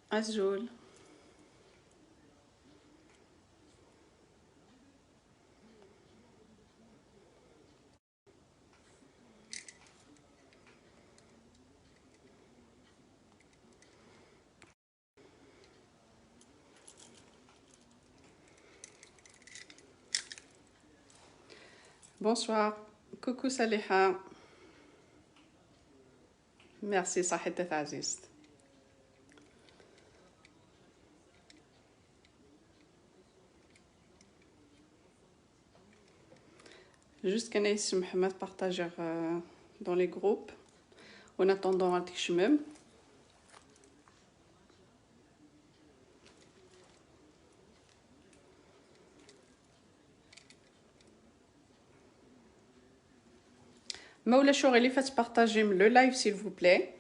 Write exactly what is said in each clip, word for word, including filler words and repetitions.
Azul. Bonsoir. Coucou Saliha. Merci, صحيت تعزيزت. Juste كان يسمح ما تبارطاجيغ dans les groupes. En attendant, هاد الشمام. ما ولا شو غير اللي فات بارطاجيم le live s'il vous plaît.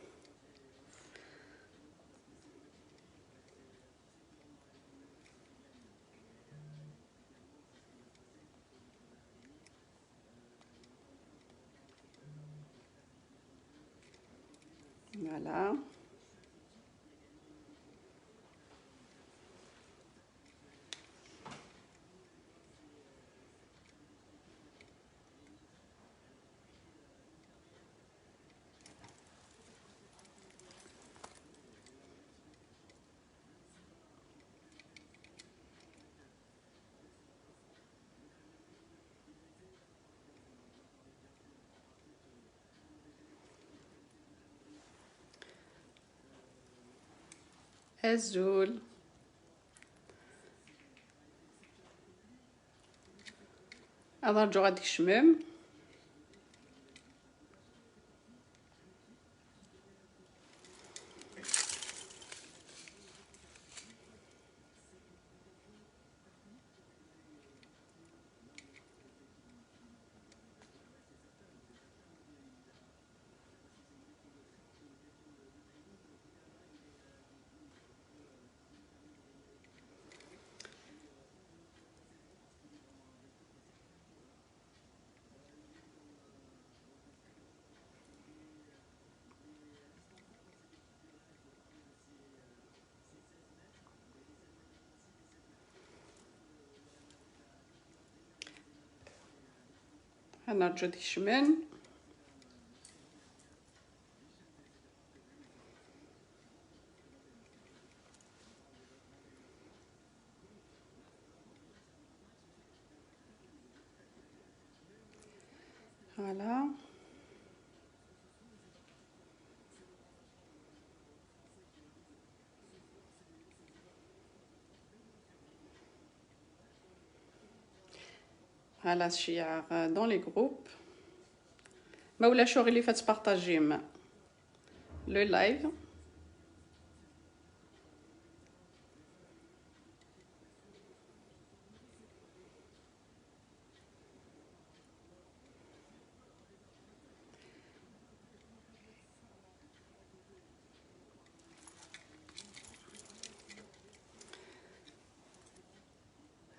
Voilà. Azul. Ad rǧuɣ ad d-kecmem. هنرجو ديك الشمال. Voilà. Voilà, je suis dans les groupes. ما ولا شو غير اللي فات بارطاجيم le live.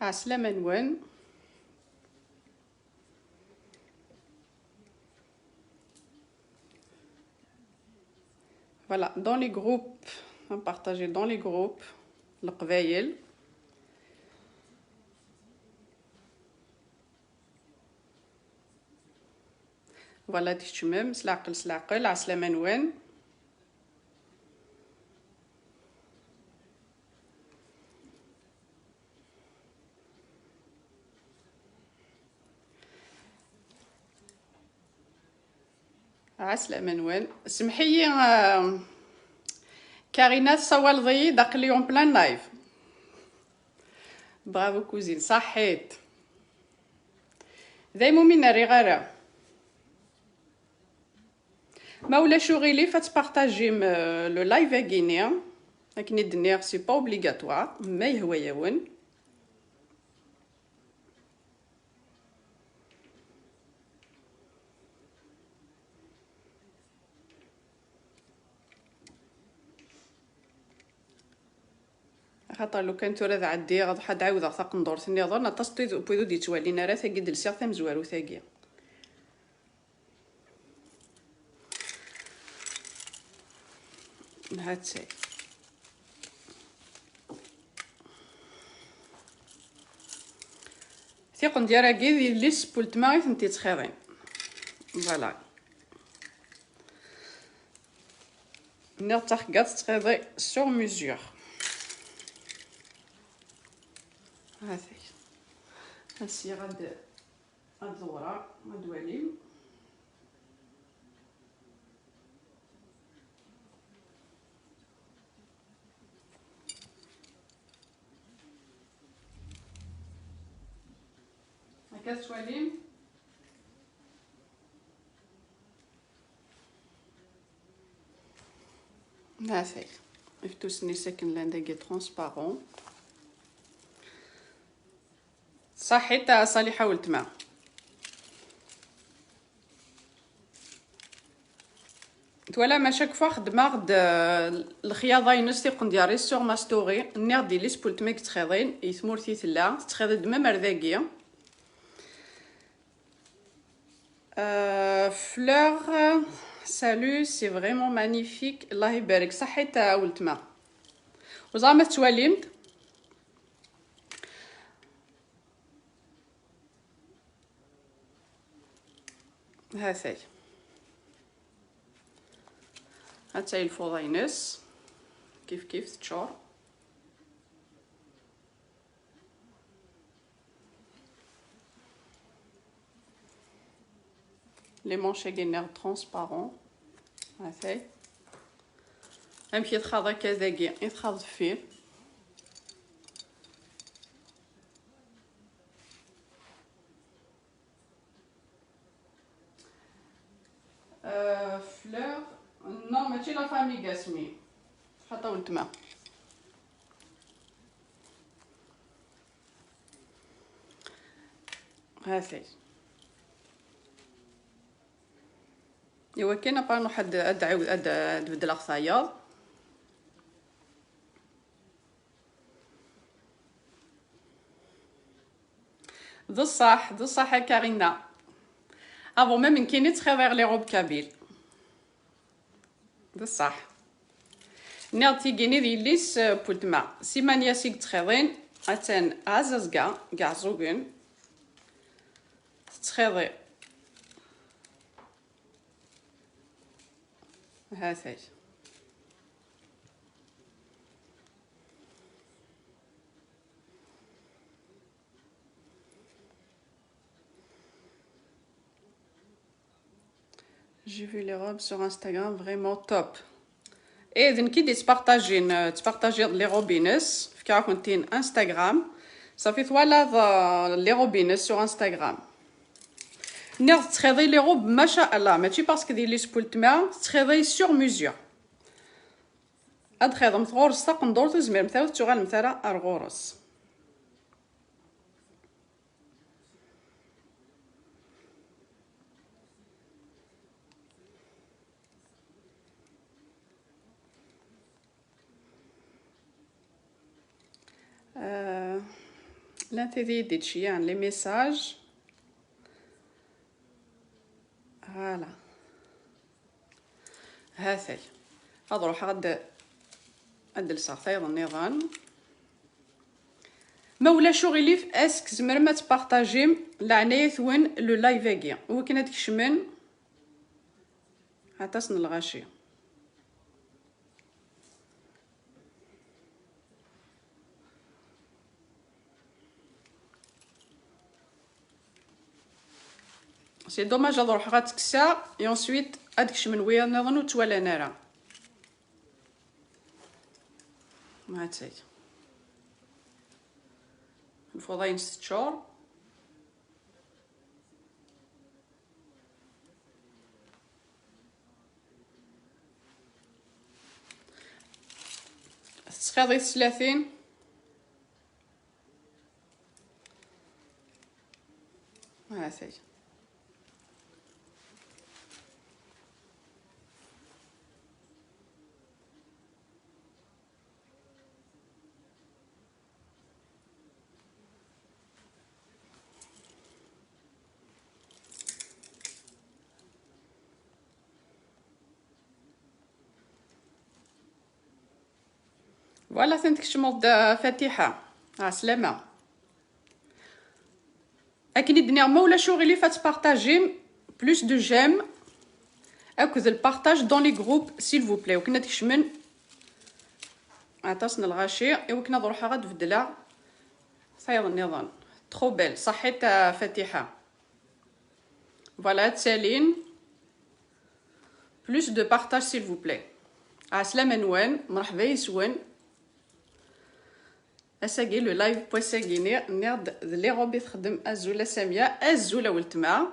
عسلامة نوان. Voilà, dans les groupes, on partage dans les groupes, القبايل. Voilà, تكتمم، سلاقل، سلاقل، عسلامة نوان. عسلامة نوال. سمحيلي، آه، كارينا، تسولضي داقلي en plein live. Bravo cousine، صحيت. دايما من الرغارة. ما ولا شو غيلي فتبارطاجيم، آه، le live اكيني. لكن الدنيا c'est pas obligatoire، ما يهوى يون. خاطر لو كان tura ad ɛeddiɣ ad عاودغ taqendurt nniḍen aṭas n wid ur d-yettwalin ara tagi d-lsiɣ tamezwarut-agi. Ha-tt-ay. Tiqendyar-agi d yelli-s n weltma i tent-yettxiḍin. Voilà. Nniɣ d taxeggaḍt tettxiḍi sur mesure. Ha-t-ay. Asya ad, ad ḍewreɣ, ad walim. Akka tettwalim? Ha-t-ay. Iftusen-is akken llan dagi transparent. Ṣaḥit a Ṣaliḥa weltma. Twalam, à chaque fois xeddmeɣ-d, euh, lexyaḍa-ines tiqendyar-is sur ma story, nniɣ-d yelli-s n weltma i yettxiḍin, i tmurt i tella, tettxiḍi-d même ar dagi. Euh, Fleur, salut, c'est vraiment magnifique. Allah ibarek, ṣaḥit a weltma. Ur ẓriɣ ma tettwalim-d. Ha-t-ay. Ha-tt-ay lfuḍa-ines. Kif kif teččur. Les manches-agi nniɣ transparent. Ha-t-ay. Amek i txaḍ akka dagi, i txaḍ deffir. Euh, Fleur, non, mačči la famille Gasmi. Xaṭa weltma. Ha-t-ay. Iwakken après nruḥ ad, ad ɛiwed, ad, ad beddleɣ tayeḍ. D ṣṣeḥ, d ṣṣeḥ a Karina. Avant même nekkini ttxiḍiɣ les robes kabyles. D ṣṣeḥ. Nniɣ-d tigini d yelli-s, euh, n weltma. Simanya s i yettxiḍin, attan Azazga, Gaɛzugen. Tettxiḍi. Ha-t-ay. J'ai vu les robes sur Instagram, vraiment top. Eh, d nekk i d-yettpartajin, euh, ttpartajiɣ les robes-ines, fkiɣ-akent-in Instagram. Safi twalaḍ, euh, les robes-ines sur Instagram. Nniɣ tettxiḍi les robes, maca Allah, mačči parce que d yelli-s n weltma, tettxiḍi sur mesure. Ad txiḍemt ɣur-s taqendurt, ur tezmiremt ara, ur tettuɣalemt ara ar ɣur-s. Euh, llan tid i yi-d-ittceyyiɛen les messages. Voilà. Ha-t-ay. Ad ruḥeɣ ad, ad lseɣ tayeḍ nniḍen. Ma ulac uɣilif, est-ce que tzemrem ad tpartajim, leɛnaya-twen, le live-agi, wakken ad kecmen aṭas n lɣaci. C'est dommage ad ruḥeɣ ad tt-kkseɣ, et ensuite ad kecmen wiyaḍ nniḍen ur ttwalan ara. Ha-tt-ay. Lfuḍa-ines teččur. Tettxiḍi teslatin. Ha-t-ay. Voilà, atan tkecmeḍ-d, a Fatiḥa. Ɛeslama. Akken i d-nniɣ, ma ulac uɣilif ad tpartajim, plus de j'aime akked le partage dans les groupes, s'il vous plaît. Akken ad kecmen aṭas n lɣaci, i wakken ad ruḥeɣ ad beddleɣ tayeḍ nniḍen. Trop belle, ṣaḥit a Fatiḥa. Voilà, ttalin. Plus de partage, s'il vous plaît. Ɛeslama-nwen, mṛeḥba yes-wen. Ass-agi, le live n wass-agi-nni, nniɣ-d d les robes i texdem. Azul a Samia, azul a weltma.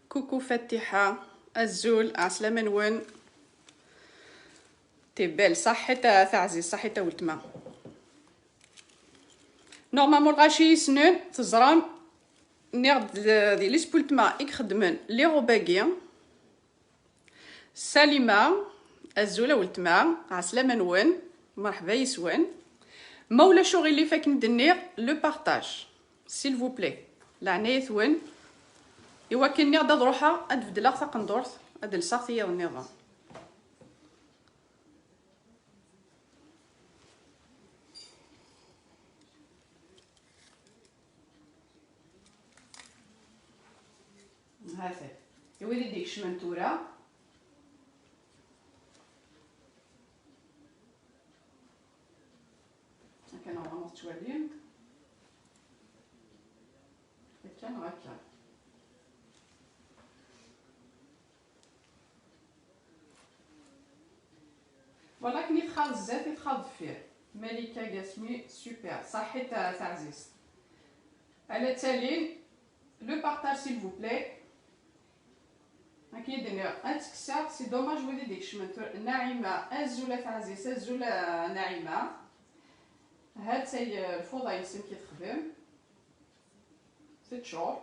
Coucou Fatiḥa, azul, ɛeslama-nwen. T'es belle, ṣaḥit a taɛzizt, ṣaḥit a weltma. Normalement, lɣaci yessnen, teẓram, nniɣ-d d, d les weltma i ixeddmen les robes-agi. Salima, azul a weltma, ɛeslama-nwen, mṛeḥba yes-wen. Ma ulac uɣilif akken d-nniɣ, le partage, s'il vous plaît, leɛnaya-twen, i wakken nniɣ-d ad ruḥeɣ ad beddleɣ taqendurt, ad lseɣ tiyiḍ nniḍen. Ha-t-a. I wid i d-ikecmen tura. Akka neɣ ma tettwalim. Akka neɣ akka. Voilà, akken i txal zdat i txal deffir. Malika Gasmi, super. Ṣaḥit a taɛzizt. Ala ttalin, le partage, s'il vous plaît. Akken i d-nniɣ, ad tt-kkseɣ, c'est dommage wid i d-ikecmen tura. Naɛima, azul a taɛzizt, azul a Naɛima. Ha-tt-ay, eh, lfuḍa-ines amek i texdem. Teččur.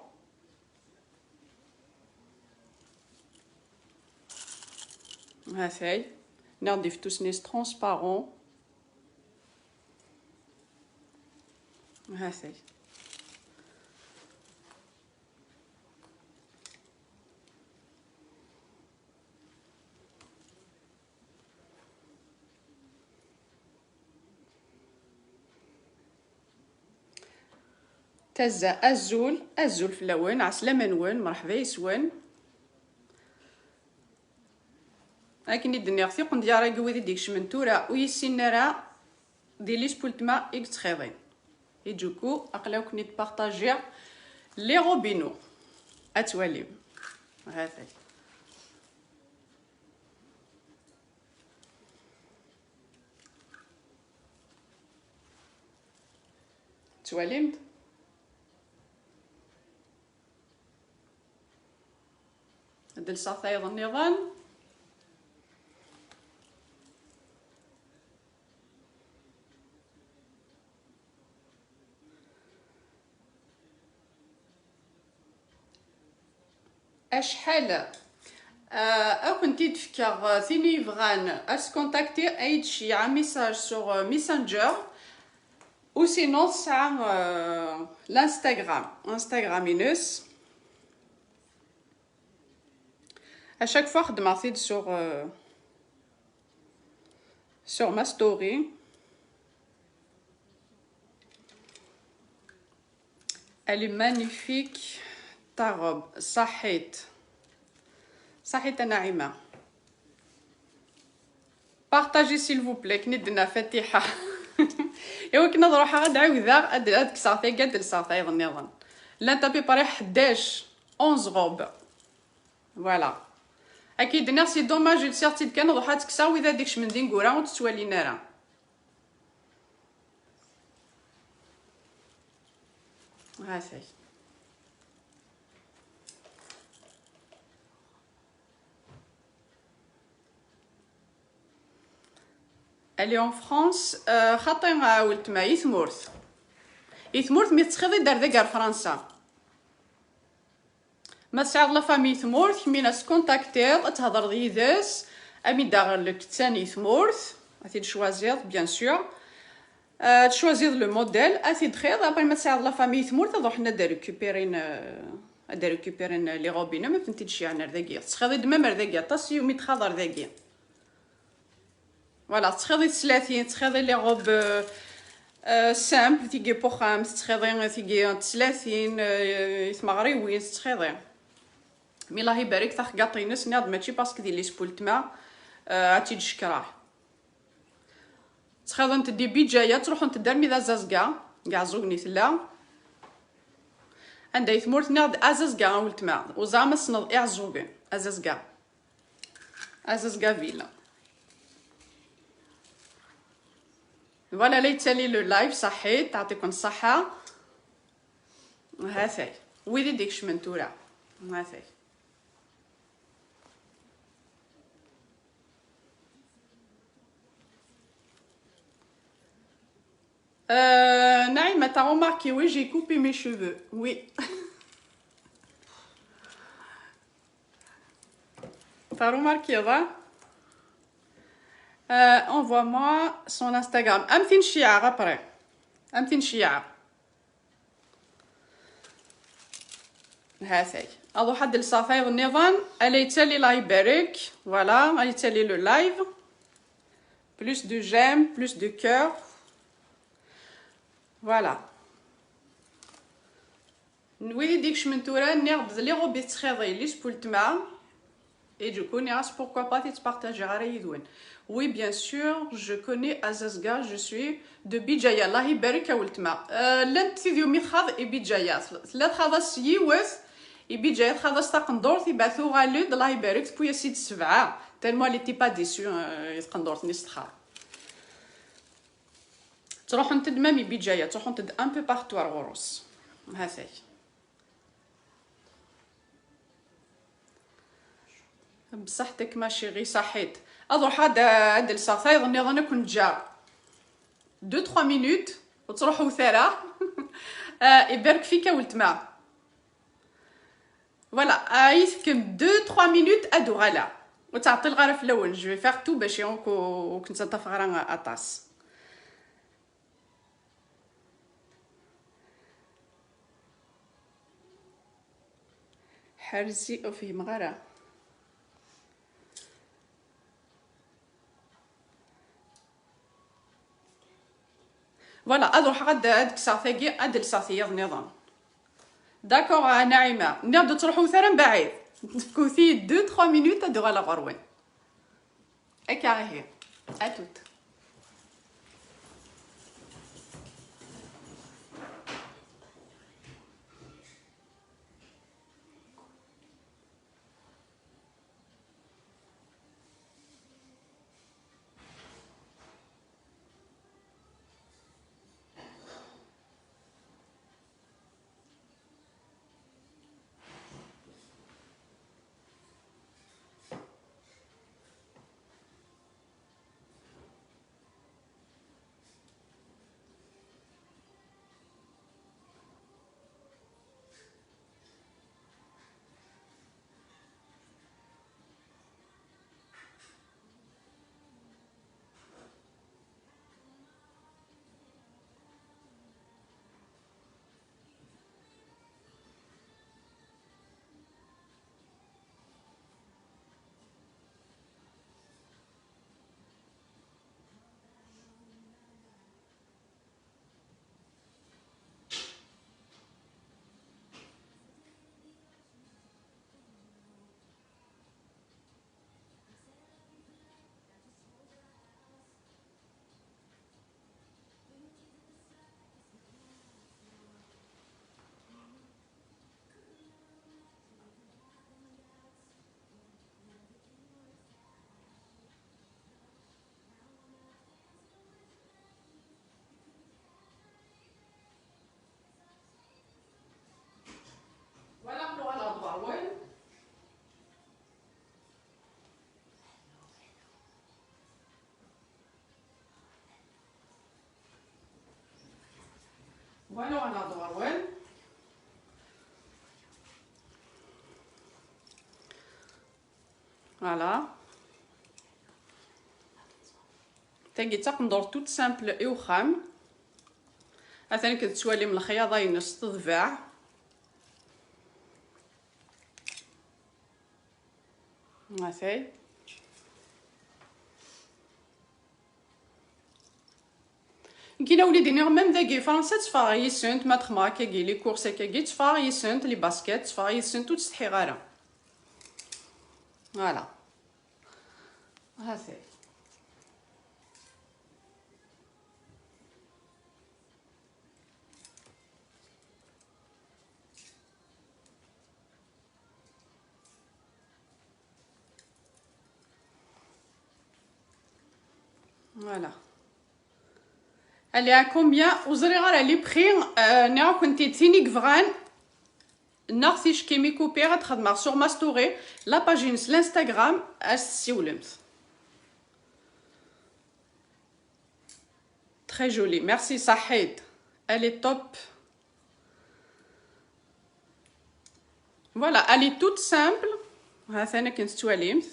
Ha-t-ay. Nniɣ-d ifettusen-is transparent. Ha-t-ay. Tazza, azul, azul fell-awen, ɛeslama-nwen, mṛeḥba yes-wen. Akken i d-nniɣ, tiqendyar-agi wid i d-ikecmen tura ur yessinen ara, di les weltma i yettxiḍin. Iǧuku, aql-awen-id partagiɣ les robes-inu. Ad twalim. Ha-t-ay. Tettwalim-d? Ad lseɣ tayeḍ nniḍen. Acḥal, euh, ad kent-id-fkeɣ, euh, tin i yebɣan ad s-contacter, ad yi-d-tceyyeɛ message sur, euh, Messenger, ou sinon tesɛa, euh, l'Instagram, Instagram-ines. À chaque fois xeddmeɣ-t-id sur, euh, sur ma story. Elle est magnifique, ta robe. Ṣaḥit. Ṣaḥit a Naɛima. Partagez, s'il vous plaît, akken i d-tenna Fatiḥa. I wakken ad ruḥeɣ ad ɛiwdeɣ, ad, ad kkseɣ tagi, ad lseɣ tayeḍ nniḍen. Llant à peu près ḥdac, onze robes. Voilà. Akken i d-nniɣ, c'est dommage, lsiɣ-tt-id kan, ad ruḥeɣ ad kkseɣ, wid ad ikecmen d ineggura ur tt-ttwalin ara. Ha-t-ay. Elle est en France, euh, xaṭi, euh, weltma, i tmurt. I tmurt, mi tettxiḍ-id ar dagi ar Fransa. Ma tesɛiḍ la famille i tmurt, kemmini ad s-contactiḍ, ad thedreḍ yid-s, ad m-id-aɣ lekettan i tmurt, ad t-id-tcwaziḍ, bien sûr. Euh, ad tcwaziḍ le modèle, ad t-id-txiḍ, après ma tesɛiḍ la famille i tmurt, ad ruḥen ad récupérin, euh, ad récupérin les robes-inem, ad tent-id-ceyyɛen ar dagi. Tettxiḍ-id même ar dagi, aṭas i umi txaḍ ar dagi. Voilà, tettxiḍ-id teslatin, tettxiḍ-id les robes, euh, Euh, simple, tigi n uxxam, tettxiḍi tigi n teslatin, euh, i tmeɣriwin, tettxiḍi. Mi Allah ibarek, taxgaṭ-ines, nniɣ-d mačči parce que d yelli-s n weltma, euh, ad tt-id-cekkreɣ. Ttxiḍent-d i Bijaya, ttruḥunt-d armi d Azazga, deg Ɛeẓẓugen i tella. Anda i tmurt, nniɣ-d Azazga a weltma, uẓam ad tessneḍ Iɛeẓẓugen, Azazga. Azazga ville. Voilà, la yettali le live, ṣaḥit, teɛṭiken ṣṣaḥa. Ha-t-ay. Wid i d-ikecmen tura. Ha-t-ay. Euh, Naïma, t'as remarqué, oui, j'ai coupé mes cheveux. Oui. T'as remarqué, hein? Euh, envoie-moi son Instagram. Am tin ceyyɛeɣ après. Am tin ceyyɛeɣ. Ha-t-ay. Aḍu ḥad lsafayḍ nniḍen. Ala yettali, Allah ibarek. Voilà, ala yettali le live. Plus de j'aime, plus de cœur. Voilà. N wid i d-ikecmen tura, nniɣ-d d liɣub i tettxiḍi, yelli-s n weltma. Et du coup, nniɣ-as, pourquoi pas, ti ttpartajiɣ ara yid-wen. Oui, bien sûr, je connais Azazga, je suis de Bijaya. Allah ibarek a weltma. Euh, llant tid umi txaḍ i Bijaya. Tella txaḍ-as yiwet i Bijaya, txaḍ-as taqendurt, iba tuɣal-d, Allah ibarek, tewwi-as-id sebɛa. Tellement elle était pas déçue, euh, i tqendurt-nni s txaḍ. Ttruḥunt-d même i Bijaya, ttruḥunt-d un peu partout ar ɣur-s. Ha-t-ay. Bṣaḥ-tek ma chérie, ṣaḥit. Ad ruḥeɣ ad, ad lseɣ tayeḍ nniḍen ad ken-ǧǧeɣ deux, trois minutes, ur ttruḥut ara. Ah, ibarek fik a weltma. Voilà, ad iyi-tefkem deux, trois minutes ad uɣaleɣ. Ur ttɛeṭṭileɣ ara fell-awen. Je vais faire tout bac ur k-, ur ken-ttaṭṭafeɣ ara aṭas. Ḥerzi, ur fhimeɣ ara. Voilà, ad ruḥeɣ ad, ad kkseɣ tagi, ad lseɣ tiyaḍ nniḍen. D'accord, a Naïma. Nniɣ-d ur ttruḥut ara mbaɛid. Tefkut-iyi-d deux, trois minutes ad uɣaleɣ ɣur-wen. Akka ihi. À toutes. Voilà, nuɣal ɣer ɣur-wen. Voilà, nuɣal ɣer ɣur-wen. Voilà. Tagi d taqendurt toute simple i uxxam. Atan akken tettwalim lexyaḍa-ines teḍbeɛ. Atay. Nekkini a wen-d-iniɣ, même dagi Fransa tteffɣeɣ yis-sent, ma d-xedmeɣ akkagi, les courses akkagi, tteffɣeɣ yis-sent, les baskets, tteffɣeɣ yis-sent, ur ttsetḥiɣ ara. Voilà. Ha-t-ay. Voilà. Elle est à combien? Ur ẓriɣ ara les prix, euh, nniɣ-akent-id tin i yebɣan. Neɣ ticki mi kupiɣ ad xedmeɣ sur ma story, la page-ines l'Instagram, ad s-tessiwlemt. Très jolie, merci Saḥit. Elle est top. Voilà, elle est toute simple. Ha-t-an akken tettwalimt.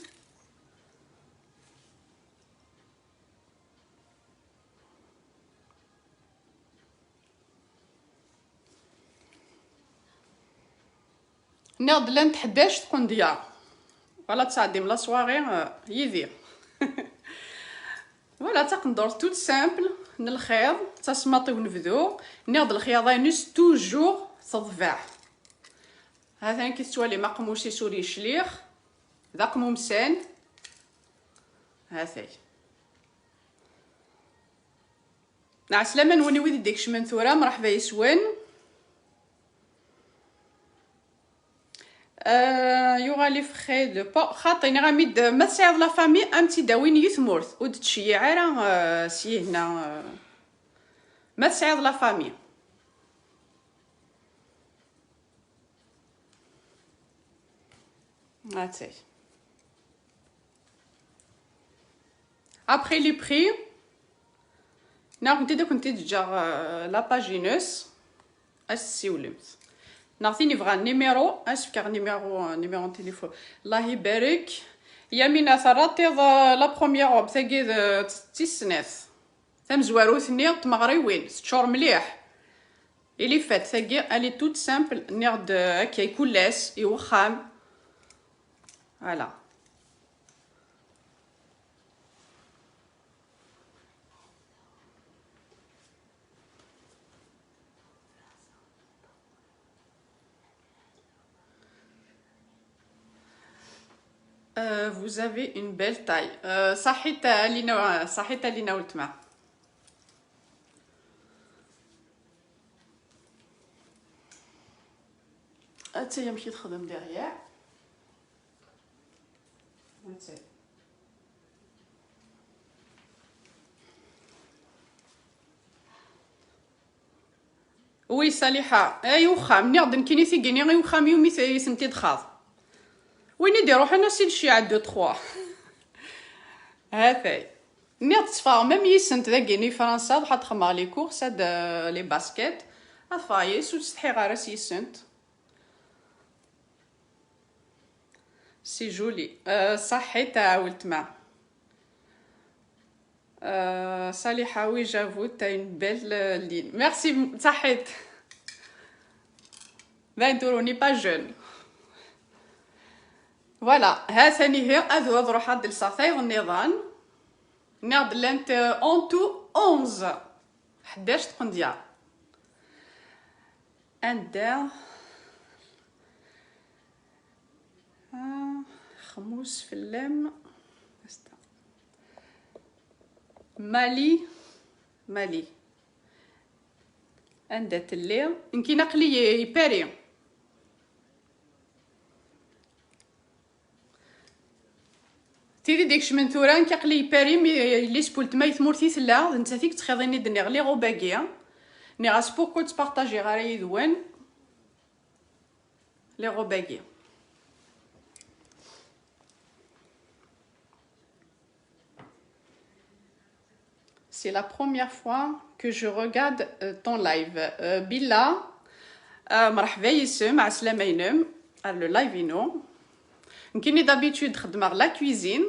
Nniɣ-d llant ḥdac tqendyar. Voilà, ttɛeddim la soirée, euh, yid-i. Voilà, d taqendurt toute simple, n lxiḍ, d tasemmaḍt i unebdu. Nniɣ-d lxyaḍa-ines toujours teḍbeɛ. Ha-t-an ki tettwalim aqemmuc-is ur yecliɣ, d aqmumsan. Ha-t-ay. Ɛeslama-nwen i wid i d-ikecmen tura, mṛeḥba yes-wen. Euh, yuɣal ifxed po xaṭi, nniɣ-am-id, ma tesɛiḍ la famille, am tt-id-awin i tmurt, ur d-ttceyyiɛ ara, euh, s yihna, euh, ma tesɛiḍ la famille. Ha-tt-ay. Après les prix, nniɣ-akent-id ad kent-id-ǧǧeɣ, euh, la page-ines, ad s-tessiwlemt. Neɣ tin yebɣan numéro, ad s-fkeɣ numéro, numéro n téléphone. Allah ibarek. Yamina, terraḍ-iḍ, euh, la première robe, tagi d, d tis snat. Tamezwarut-nni n tmeɣriwin, teččur mliḥ. Il est fait, tagi, elle est toute simple, nniɣ-d, euh, akka, i kullas, i wexxam. Voilà. Euh, vous avez une belle taille. Euh, صحيت علينا، صحيت علينا ولتما. Attaya amek i texdem derrière. Attaya. Oui, Saliḥa, ay uxxam, nniɣ-d nekkini tigini i uxxam-iw mi t-, i tent-id-xaḍ. Win i d-iruḥen a si lciɛa deux trois. Ha-t-ay. Nniɣ-d tteffɣeɣ même yis-sent dagi i Fransa, ad xedmeɣ les courses, ad, euh, les baskets. Ad ffɣeɣ yis-s, ur ttsetḥiɣ ara s yis-sent. C'est joli. Euh, صحيت a weltma. Euh, Saliha, oui, j'avoue, t'as une belle, euh, ligne. Merci, صحيت. Dayen tura, on n'est pas jeune. Voilà, ha-t-an ihi, ad, ad ruḥeɣ ad lseɣ tayeḍ nniḍen. Nniɣ-d llant, euh, en tout onze. Ḥdac tqendyar. Anda? Ah, xmus fell-am. Mali, Mali. Anda telliḍ? Nekkini aql-i i Paris. Tid i d-ikecmen tura, nekk aql-i i Paris, mi yelli-s n weltma i tmurt i tella, d nettat i yettxiḍin i d-nniɣ les robes-agi. Nniɣ-as pourquoi ur ttpartajiɣ ara yid-wen les robes-agi. C'est la première fois que je regarde, euh, ton live. Euh, Billa, euh, mṛeḥba yis-m, ɛeslama-inem, ar le live-inu. Nekkini d'habitude xeddmeɣ la cuisine.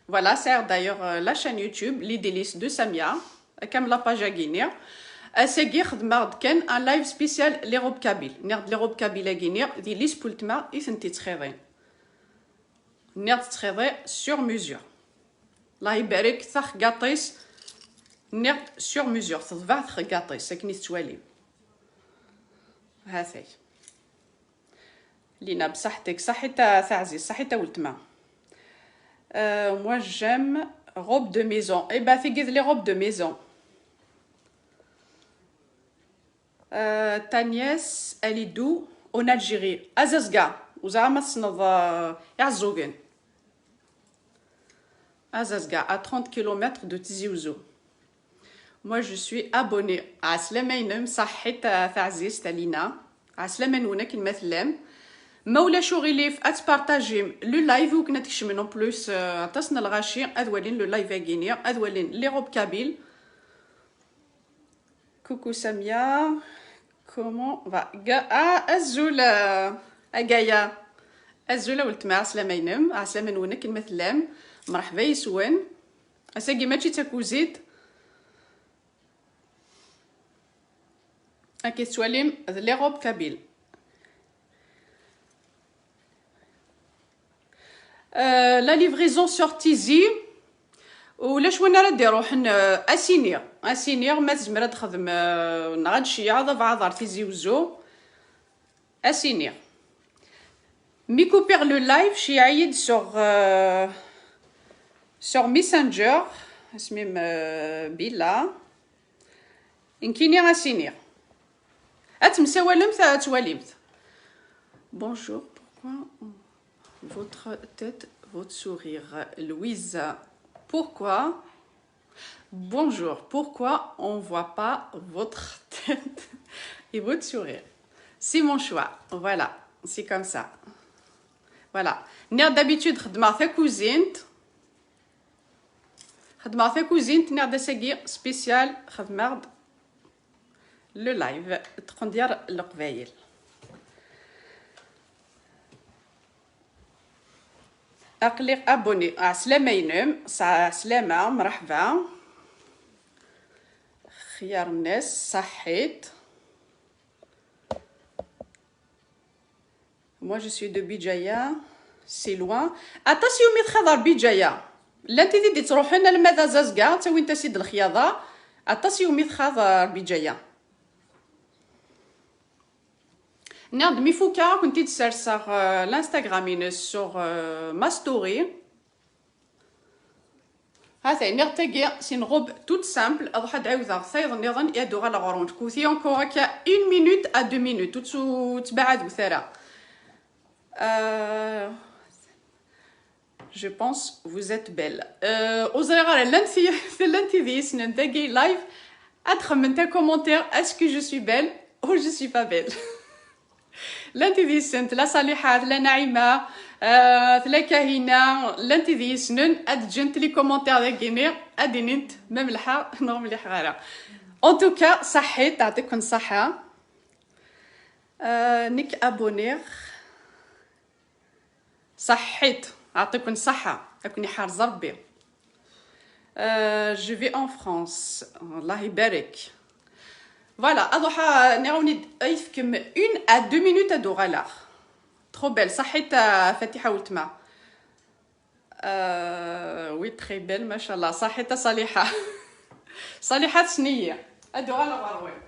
Voilà, sɛiɣ d'ailleurs, euh, la chaîne YouTube, Les Délices de Samia, comme la page-agi-nni. Ass-agi xedmeɣ-d kan un live spécial les robes kabyles. Nniɣ-d les robes kabyles-agi-nni, d yelli-s n weltma i tent-ittxiḍin. Nniɣ-d tettxiḍi sur mesure. Allah ibarek, taxgaṭ-is. Nniɣ sur mesure, teḍbeɛ txeggaṭ-is akken i tettwalim. Ha-t-ay. Lina, bṣaḥ-tek, ṣaḥit a taɛzizt, ṣaḥit a weltma. Euh, moi j'aime robe de maison. Eh ben, tigi d les robes de maison. Euh, ta nièce, elle est d'où? En Algérie. Azazga. Ur ẓriɣ ma tessneḍ, euh, Iɛeẓẓugen. Azazga, à trente kilomètres de Tizi Ouzou. Moi, je suis abonnée. Ɛeslama-inem, ṣaḥḥit a taɛzizt a Lina. Ɛeslama-nwen akken ma tellam. Ma ulac uɣilif, ad tpartajim le live, i wakken ad tkecmem en plus, euh, aṭas n lɣaci, ad walin le live-agi-ni, ad walin les robes kabyles. Coucou Samia, comment va? Ga-, ah, azul, euh, a Gaïa. Azul a weltma, ɛeslama-inem, ɛeslama-nwen akken ma tellam. Mreḥba yes-wen. Ass-agi mačči d takuzit. Akka tettwalim, d les robes kabyles. Euh, la livraison sur Tizi, ulac win ara d-iruḥen, euh, ad s-iniɣ, ad s-iniɣ ma tezmer ad texdem, euh, neɣ ad d-tceyyeɛ abeɛɛaḍ ɣer Tizi Uzzu, ad s-iniɣ. Mi kupiɣ le live, ceyyeɛ-iyi-d sur, euh, sur Messenger, isem-im, euh, Bila. Nekkini ad s-iniɣ. Ad temsawalemt, ad twalimt. Bonjour, pourquoi on- votre tête, votre sourire? Louise, pourquoi? Bonjour, pourquoi on voit pas votre tête et votre sourire? C'est mon choix. Voilà, c'est comme ça. Voilà. Nniɣ d'habitude xeddmeɣ takuzint. Xeddmeɣ takuzint, nniɣ-d ass-agi spécial, xedmeɣ-d le live, tqendyar n Leqbayel. Aql-i abonné. Ɛeslama-inem, sa-, ɛeslama, mreḥba. Xyar nnas, ṣaḥḥit. Moi, je suis de Bijaya, c'est loin. Aṭas iwumi txaḍ ar Bijaya. Llan tid i d-ittruḥen alma d Azazga, ttawint-as-id lexyaḍa. Aṭas iwumi txaḍ ar Bijaya. Nniɣ-d mi fukeɣ, ad kent-id-serseɣ, euh, l'Instagram-ines sur, euh, ma story. Ha-t-ay, nniɣ-d tagi, c'est une robe toute simple, ad ruḥeɣ ad ɛiwdeɣ tayeḍ nniḍen, i ad uɣaleɣ ɣur-wen. Tewwet-iyi encore akka une minute à deux minutes, ur tt-, ur ttbaɛadut ara. Euh, je pense vous êtes belle. Euh, ur ẓriɣ ara, llant ti-, llant tid yessnen dagi live, ad xemmement un commentaire, est-ce que je suis belle ou je suis pas belle? Llant tid yessnen, tella Ṣaliḥa, tella Naɛima, euh, tella Kahina, llant tid yessnen, ad ǧǧent les commentaires dagi-ni, ad d-inint ma mliḥeɣ neɣ mliḥeɣ ara. En tout cas, ṣaḥḥit, teɛṭiken ṣṣeḥḥa. Euh, nekk abonné. Ṣaḥḥit, ɛṭiken ṣṣeḥḥa, ad ken-iḥrez Rebbi. Euh, je vis en France. Allah ibarek. Voilà, ad ruḥeɣ, nniɣ-awen-id, ad yi-tefkem une à deux minutes ad uɣaleɣ. Trop belle, ṣaḥḥit a Fatiḥa weltma. Euh, oui, très belle, machallah. Ṣaḥḥit a Ṣaliḥa. Ṣaliḥa tessen-iyi. Ad uɣaleɣ ɣer-wen.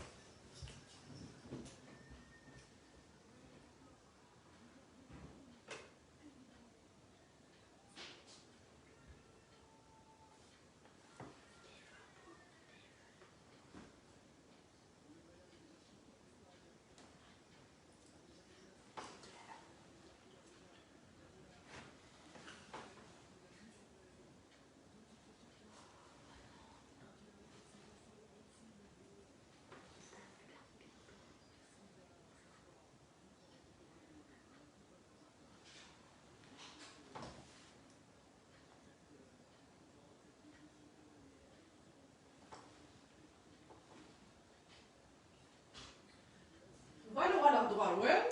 Voilà, voilà, droit, ouais.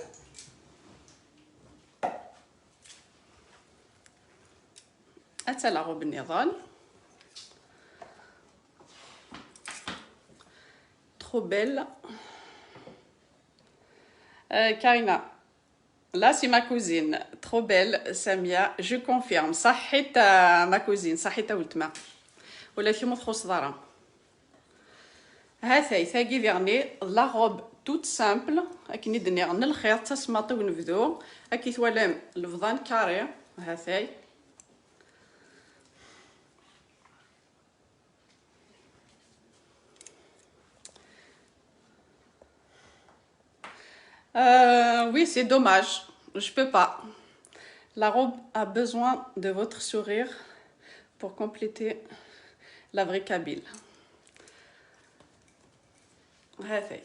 Attends, la robe nniḍen. Trop belle. Euh, Karina. Là, c'est ma cousine. Trop belle, Samia. Je confirme. Ṣaḥḥit a ma cousine. Ṣaḥḥit a weltma. Ula d kemm ur txuṣṣeḍ ara. Ha-t-ay, tagi diɣni, la robe toute simple, akken i d-nniɣ, n lxir, d tasemmaḍt i unebdu. Akka i twalam, lebḍan carré, ha-t-ay. Euh, oui, c'est dommage. Je peux pas. La robe a besoin de votre sourire pour compléter la vraie kabyle. Ha-t-ay.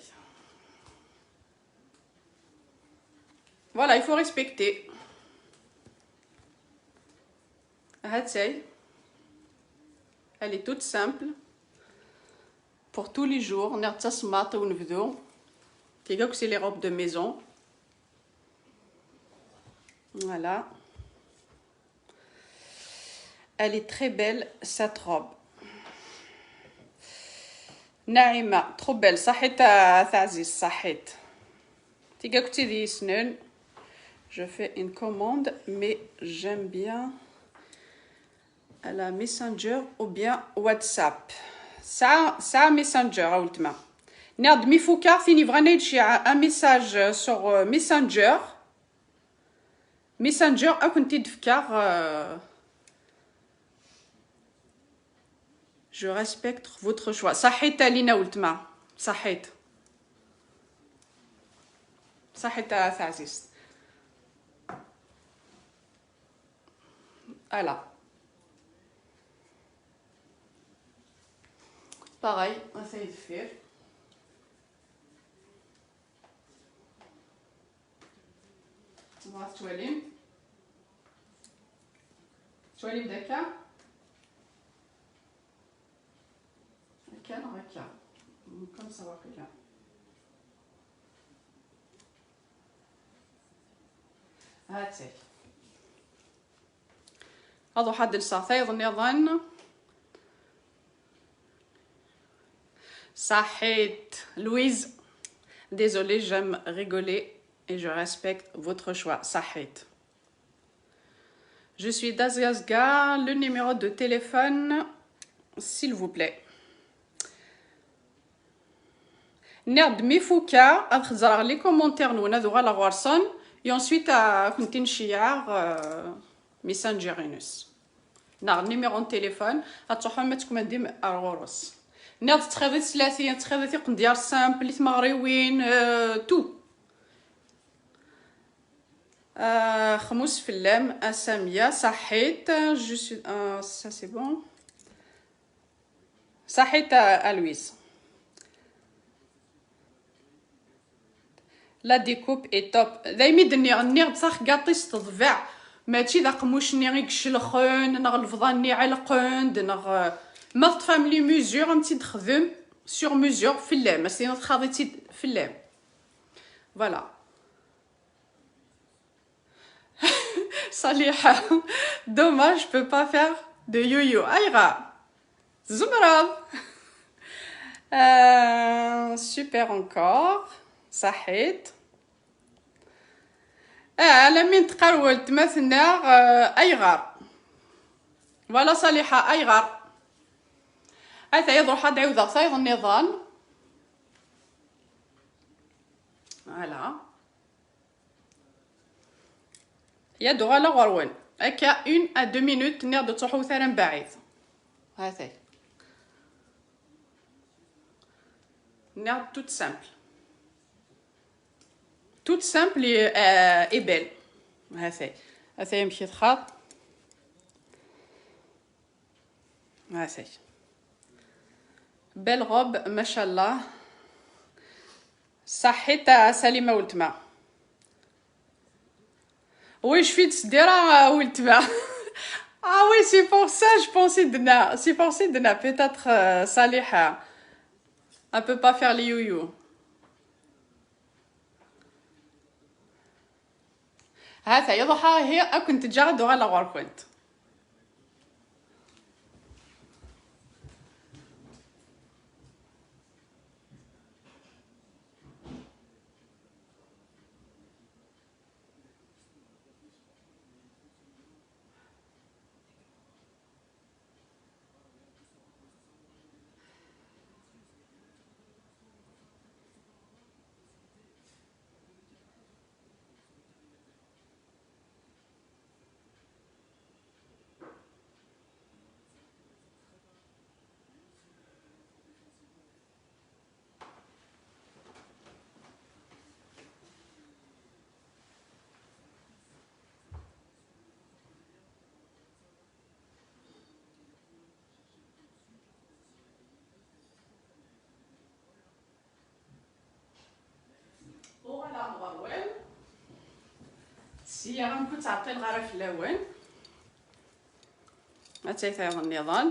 Voilà, il faut respecter. Ha-tt-ay. Elle est toute simple. Pour tous les jours, nniɣ d tasemmaḍt i unebdu. Tigawt, c'est les robes de maison. Voilà. Elle est très belle, cette robe. Naïma, trop belle. Saḥit a taɛzizt, saḥit. Tigawt d yisnen. Je fais une commande, mais j'aime bien à la Messenger ou bien WhatsApp. Ça, ça Messenger, a weltma. Nniɣ-d mi fukeɣ, tin yebɣan ad d-tceyyeɛ un message sur, euh, Messenger. Messenger, ad kent-id-fkeɣ, euh, Je respecte votre choix. Saḥit a Lina weltma. Saḥit. Saḥit a taɛzizt. Voilà. Pareil, ata-y deffir. Tebɣa tettwalim? Tettwalim d akka? Akka neɣ akka? Comme ça, waqila. Ha-tt-ay. Ad ruḥeɣ ad lseɣ tayeḍ nniḍen. Saḥit, Louise. Désolée, j'aime rigoler et je respecte votre choix. Saḥit. Je suis Dazazga, le numéro de téléphone, s'il vous plaît. Nniɣ-d mi fukeɣ ad xezzreɣ les commentaires-nwen, ad uɣaleɣ ɣer-sen, et ensuite ad kent-in-ceyyɛeɣ, euh, Messenger-ines. Neɣ numéro n téléphone, ad truḥem ad tkmandim ar ɣur-s. Nniɣ-d tettxiḍit s latin, tettxiḍit iqendyar simple, i tmeɣriwin, euh, tout. Euh, xmus fell-am, a Samia, saḥit, je suis, euh, ça c'est bon. Saḥit a, a Louise. La découpe est top. Daymi d-nniɣ, nniɣ-d taxgaṭ-is teḍbeɛ. Mačči d aqemmuc-nni i icelxen, neɣ lebḍan-nni iɛelqen-d, neɣ, euh, ma teṭṭfam les mesures, am tt-id-texdem sur mesure fell-am. As-tiniḍ txaḍ-itt-id fell-am. Voilà. Saliḥa. Dommage, je peux pas faire de yo-yo. Ayɣer? Tzemreḍ. Euh, super encore. Saḥit. Ah, alammi n tqerwelt ma tenna, euh, ayɣer? Voilà, Saliḥa, ayɣer? Ata ad ruḥeɣ ad ɛiwdeɣ tayeḍ nniḍen. Voilà. Ya d-uɣaleɣ ɣer-wen. Akka, une à deux minutes, nniɣ-d ur ttruḥut ara mbaɛid. Ha-t-ay. Nniɣ-d toute simple. Toute simple et, euh, et belle. Ha-t-ay. Ha-t-ay amek i txaḍ. Ha-t-ay. Belle robe, machallah. Saḥit a Salima weltma. Oui, je suis de Sdera, euh, weltma. Ah oui, c'est pour ça, je pensais dna. C'est pour ça dna, peut-être, euh, Saliha. Elle peut pas faire les youyou. Ha-t-ay, ruḥeɣ ihi, ad kent-ǧǧeɣ ad uɣaleɣ ɣur-kent. Ziyaɣ amek ur ttɛeṭṭileɣ ara fell-awen. Ad tayi tayeḍ nniḍen.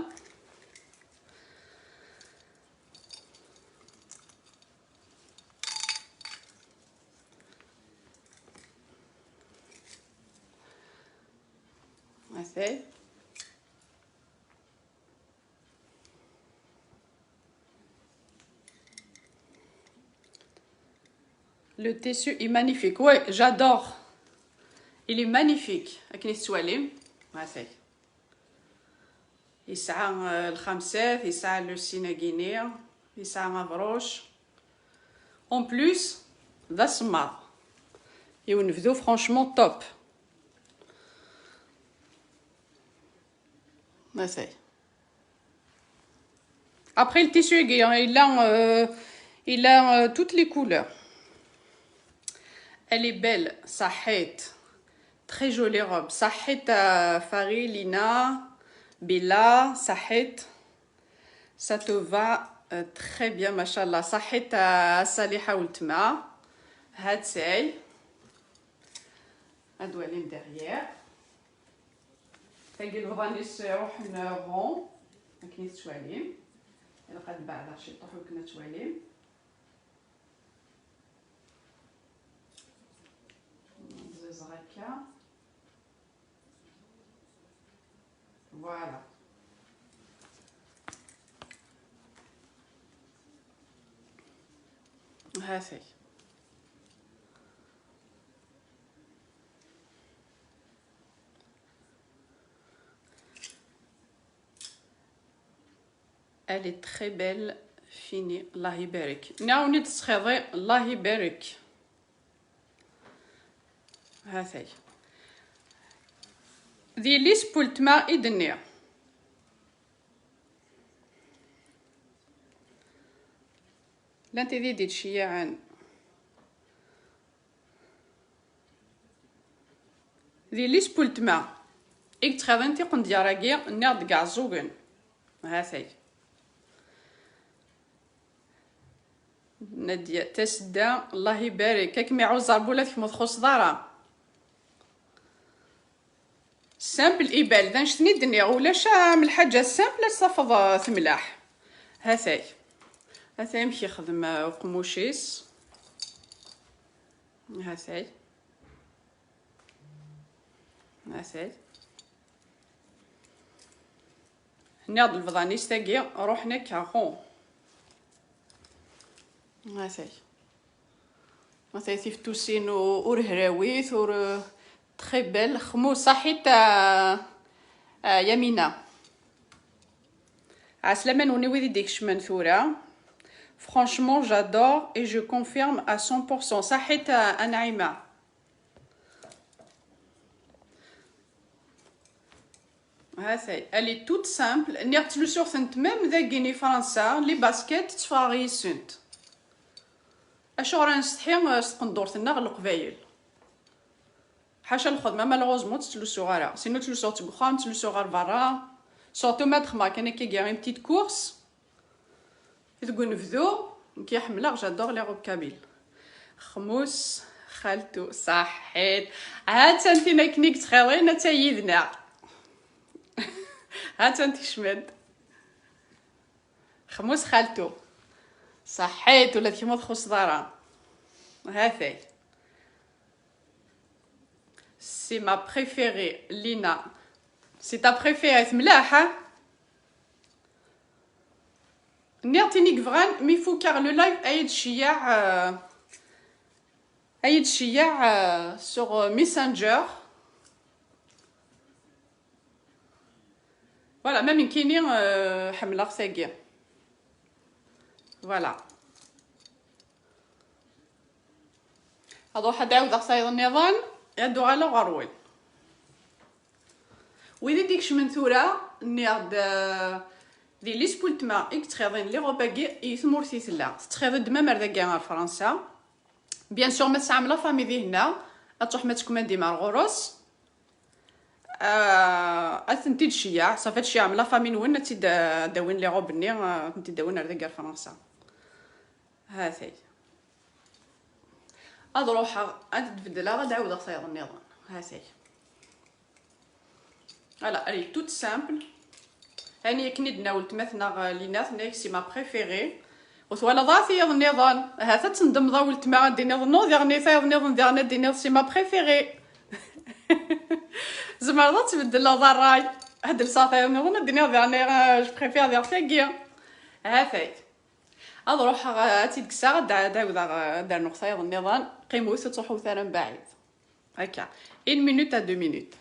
Atay. Le tissu est magnifique. Ouais, j'adore. Il est magnifique. Akken i tettwalim. Atay. Yesɛa, euh, lxamsat, yesɛa le signe-agi-nni, yesɛa abṛuc. En plus, d asemmaḍ. I unebdu, franchement, top. Atay. Après, le tissu, il a, euh, il a, euh, toutes les couleurs. Elle est belle, صحيت. Très jolie robe. صحيت, euh, Farid, Lina, Bella, صحيت. Ça te va, euh, très bien, machallah. صحيت, euh, Saliha weltma. Atay. Ad walim derrière. Tagi lebḍan-is ruḥen rond, akken i tettwalim. Ilaq ad beɛdeɣ ciṭuḥ akken ad twalim. Ẓiẓeɣ akka. Voilà. Ha-t-ay. Elle est très belle, fini, Allah ibarek. Nɛawen-id ttxiḍi, Allah ibarek. Ha-t-ay. D yelli-s n weltma i d-nniɣ. Llant tid i d-iceyyaɛen. D yelli-s n weltma i yettxiḍin tiqendyar-agi, nniɣ-d deg Iɛeẓẓugen. Ha-t-ay. Nadia Tasedda, Allah ibarek. Ad kem-iɛuzz Ṛebbi, ula d kemm ur txuṣṣeḍ ara. Simple, ibaled, annect-nni i d-nniɣ, ulac am lḥaǧa simple ad tafeḍ, uh, temlaḥ. Ha-t-ay. Ha-t-ay amek yexdem, uh, uqemmuc-is. Ha-t-ay. Ha-t-ay. Nniɣ-d lebḍan-is tagi ruḥen akka, hu. Ha-t-ay. Ha-t-ay tifettusin u-, ur hrawit, ur, très belle. Xmu, ṣaḥit, a, a Yamina. Ɛeslama-nwen i wid i d-ikecmen tura. Franchement, j'adore et je confirme à cent pour cent. Ṣaḥit a, a Naɛima. Ha-t-ay, elle est toute simple. Nniɣ ttlusuɣ-tent même dagi i Fransa, les baskets, tteffɣeɣ yis-sent. Acuɣer ad nsetḥi, eh, s tqendurt-nneɣ n Leqbayel? Ḥaca lxedma, malheureusement, ur tt-ttlusuɣ ara. Sinon, ttlusuɣ-tt deg uxxam, ttlusuɣ ɣer berra. Surtout ma d-xedmeɣ kan akkagi une petite course. Deg unebdu, nekk ḥemmleɣ, j'adore les robes kabyles. Xmus, xaltu, ṣaḥḥit. Ha-tt-an tin akken i yettxiḍin, atta yid-neɣ. Ha-tt-an tekcem-d. Xmus xaltu. Ṣaḥḥit, ula d kemm ur txuṣṣeḍ ara. Ha-t-ay. C'est ma préférée, Lina. C'est ta préférée, temlaḥ, ha? Nniɣ tin i yebɣan, mi fukeɣ le live, ay d-ceyyeɛ, euh, ay d-ceyyeɛ, euh, sur, euh, Messenger. Voilà, ma nekkini, euh, ḥemmleɣ tagi. Voilà. Ad ruḥ ad ɛawdeɣ tayeḍ nniḍen, ad uɣaleɣ ɣer-wen. Wid i d-ikecmen tura, nniɣ-d, euh, d yelli-s n weltma i yettxiḍin les robes-agi, i tmurt i tella. Tettxiḍ-d même ar dagi ar Fransa. Bien sûr, ma tesɛam la famille dihinna, ad truḥem ad tekmandim ar ɣur-s. Ah, ad tent-id-ceyyeɛ, ṣafi ad tceyyɛem la famille-nwen, ad tt-id, ad d-awin les robes-nni, ad tent-id-awin ar dagi ar Fransa. Ha-t-ay. Ad ruḥeɣ, ad d-beddleɣ, ad d-ɛawdeɣ tayeḍ nniḍen. Ha-t-ay. Voilà, elle est toute simple. Ani akken i d-tenna weltma-tneɣ, euh, Lina, tenna-ak c'est ma préférée. Ur twalaḍ ara tiyaḍ nniḍen. Ahat ad tendmeḍ a weltma, ad d-tiniḍ non, diɣen i tayeḍ nniḍen, diɣen ad d-tiniḍ c'est ma préférée. Tzemreḍ ad tbeddleḍ ṛṛay. Ad d-lseɣ tayeḍ nniḍen, ad d-iniɣ diɣen, euh, je préfère diɣ tagi. Ha-t-ay. Ad ruḥeɣ, euh, ad tt-id-kkseɣ, ad d-, ad d-ɛawdeɣ, euh, ad d-rnuɣ tayeḍ nniḍen. Qqimet, ur ttruḥut ara mbaɛid. Akka, une minute à deux minutes.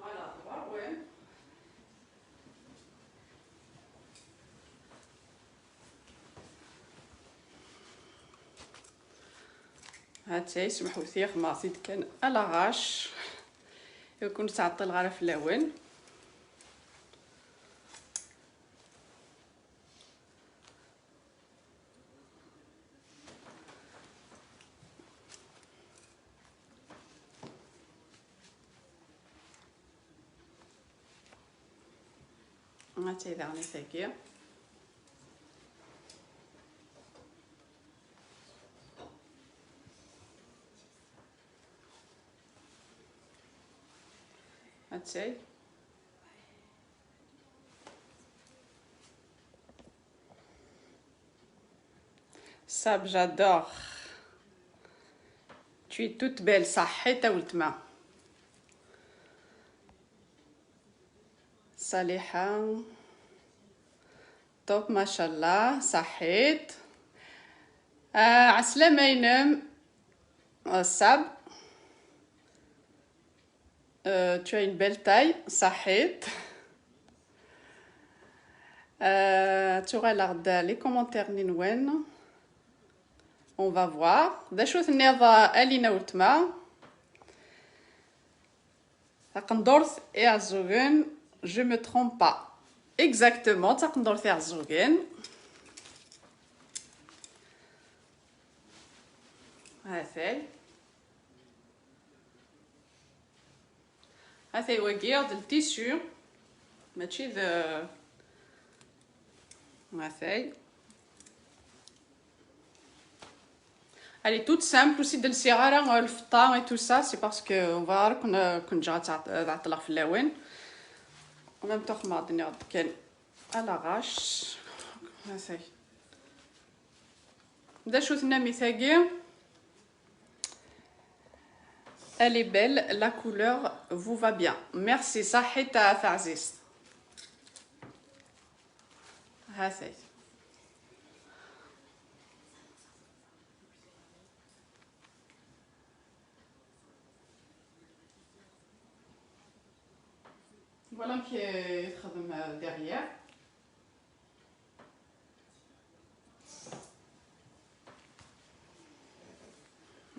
Voilà, voilà, ouais. Ha-tt-ay, smeḥwet-iyi, xedmeɣ-t-id kan à l'arrache. Ur ken-ttɛeṭṭileɣ ara fell-awen. Ha-tt-ay daɣen tagi. Ha-tt-ay. Sab, j'adore. Tu es toute belle, صحيت a weltma. Saliḥa. Top, macallah, ṣaḥḥit. Ah, ɛeslama-inem, ah, Sab. Euh, tu as une belle taille, ṣaḥḥit. Euh, tuɣaleɣ-d les commentaires-nni-nwen. On va voir. D acu tenniḍ, a Lina weltma? Taqendurt Iɛeẓẓugen, je me trompe pas. Exactement, taqendurt Iɛeẓẓugen. Ha-t-ay. Ha-t-ay wagi, d le tissu. Mačči d, ha-t-ay. Elle est toute simple, ur s-d-lsiɣ ara, euh, lfeṭṭa et tout ça, c'est parce que on va ara ken-, ken-ǧǧeɣ ad tɛeṭ-, ad ɛeṭṭleɣ fell-awen. En même temps, xedmeɣ-d, nniɣ-d kan à l'arrache. Ha-t-ay. D acu tennam i tagi? Elle est belle, la couleur vous va bien. Merci, ṣaḥḥit a taɛzizt. Ha-t-ay. Voilà amek i texdem, euh, derrière.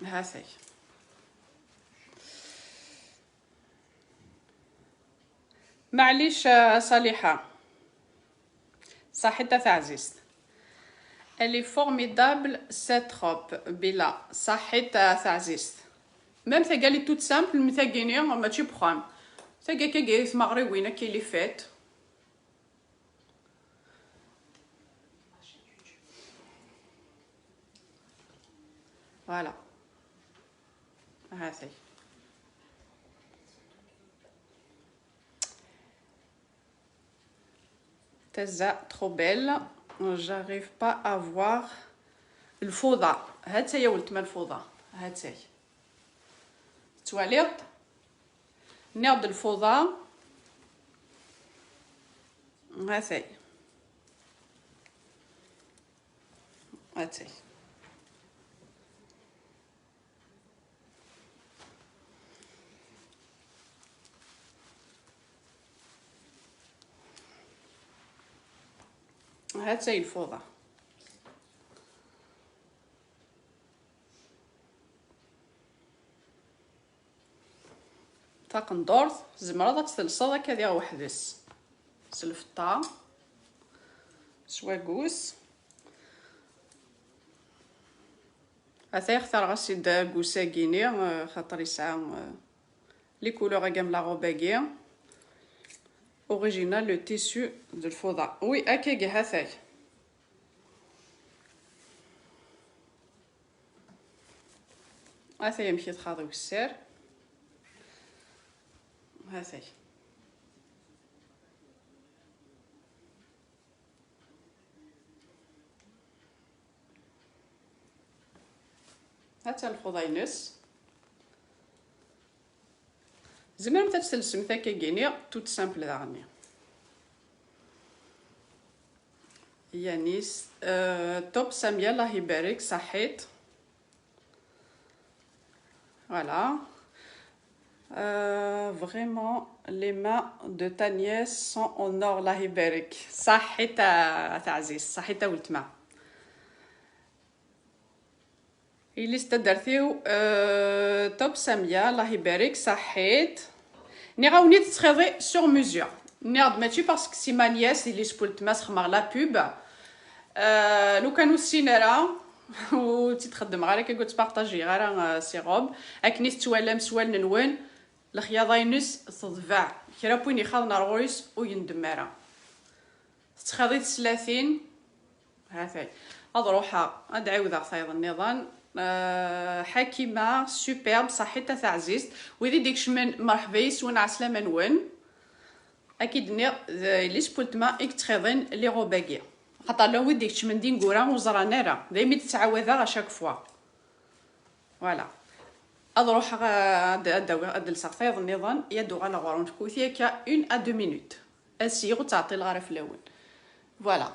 Ha-t-ay. Maɛlic, euh, Saliḥa. Saḥit a taɛzizt. Elle est formidable, cette robe, Bila. Saḥit a taɛzizt. Même tagi elle est toute simple, mais tagini, mačči n uxxam. Tagi akka, tmaɣriwin, akka, les fêtes. Voilà. Ha-t-ay. Tazza, trop belle. J'arrive pas à voir. Lfuḍa. Ha-tt-ay a weltma lfuḍa. Ha-tt-ay. Tettwaliḍ? Nniɣ-d lfuḍa. Ha-tt-ay. Ha-tt-ay. Ha-tt-ay lfuḍa. Taqendurt, tzemreḍ ad tt-telseḍ akka diɣ weḥd-s. S lfeṭṭa, s wagus. Ata xtareɣ-as-id agus-agi-ni, eh, xaṭer yesɛa, eh, les couleurs-agi am la robe-agi. Original, le tissu d lfuḍa. Oui, akkagi, ha-t-ay. Ha-t-ay amek i txaḍ wessar. Ha-t-ay. Ha-tt-a lfuḍa-ines. Tzemremt ad tt-telsemt akkagi-ni, toute simple daɣen. Yanis, euh, top Samia, Allah ibarek, saḥit. Voilà. Euh, vraiment, les mains de ta nièce sont en or, Allah ibarek. Saḥit a, a taɛzizt, saḥit a weltma. Yelli-s n taddart-iw, euh, top Samia, Allah ibarek, saḥit. Nniɣ-awen-id tettxiḍi sur mesure. Nniɣ-d mačči parce que c'est ma nièce, yelli-s n weltma, sxedmeɣ la pub. Euh, lukan ur tessin ara, ur tt-id-xeddmeɣ ara, akka ur ttpartajiɣ ara, euh, ces robes. Akken i tettwalam s wallen-nwen, lexyaḍa-ines teḍbeɛ. Kra n win ixaḍen ar ɣur-is ur yendem ara. Tettxiḍi teslatin. Ha-t-ay. Ad ruḥeɣ, ad ɛiwdeɣ tayeḍ nniḍen. Euh, Ḥakima, superbe, saḥit a taɛzizt. Wid i d-ikecmen, merḥba yes-wen, ɛeslama-nwen. Ad k-id-nniɣ, d yelli-s n weltma i yettxiḍin les robes-agi. Xaṭer llan wid d-ikecmen d ineggura ur ẓran ara. Daymi d-ttɛawadeɣ à chaque fois. Voilà. Ad ruḥeɣ, euh, ad, ad awiɣ, ad lseɣ tayeḍ nniḍen, i ad uɣaleɣ ɣur-wen. Fkut-iyi akka une à deux minutes. Ad syiɣ ur ttɛeṭṭileɣ ara fell-awen. Voilà.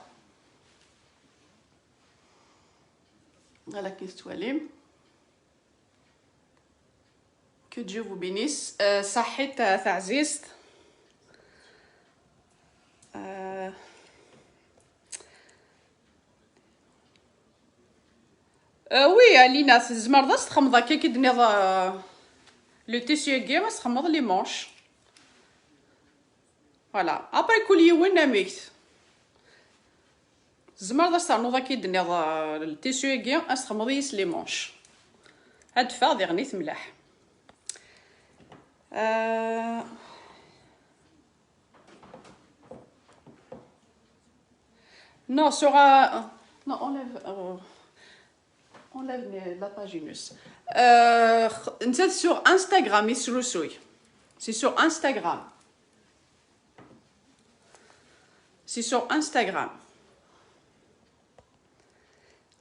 Ala akken tettwalim. Que Dieu vous bénisse. Euh, saḥit a taɛzizt. Euh, euh, oui, Alina, tzemreḍ ad s-txedmeḍ akka i d-tenniḍ, euh, le tissu-agi, ad s-txedmeḍ les manches. Voilà. Après, kul yiwen amek. Tzemreḍ ad s-ternuḍ akka i d-tenniḍ, euh, le tissu-agi, ad s-txedmeḍ yis les manches. Ad d-teffeɣ diɣen i temlaḥ. Euh, non, sur, euh, non, enlève, euh, enlève les, la page ines. Euh, netta sur Instagram i yesrusuy. C'est sur Instagram. C'est sur Instagram.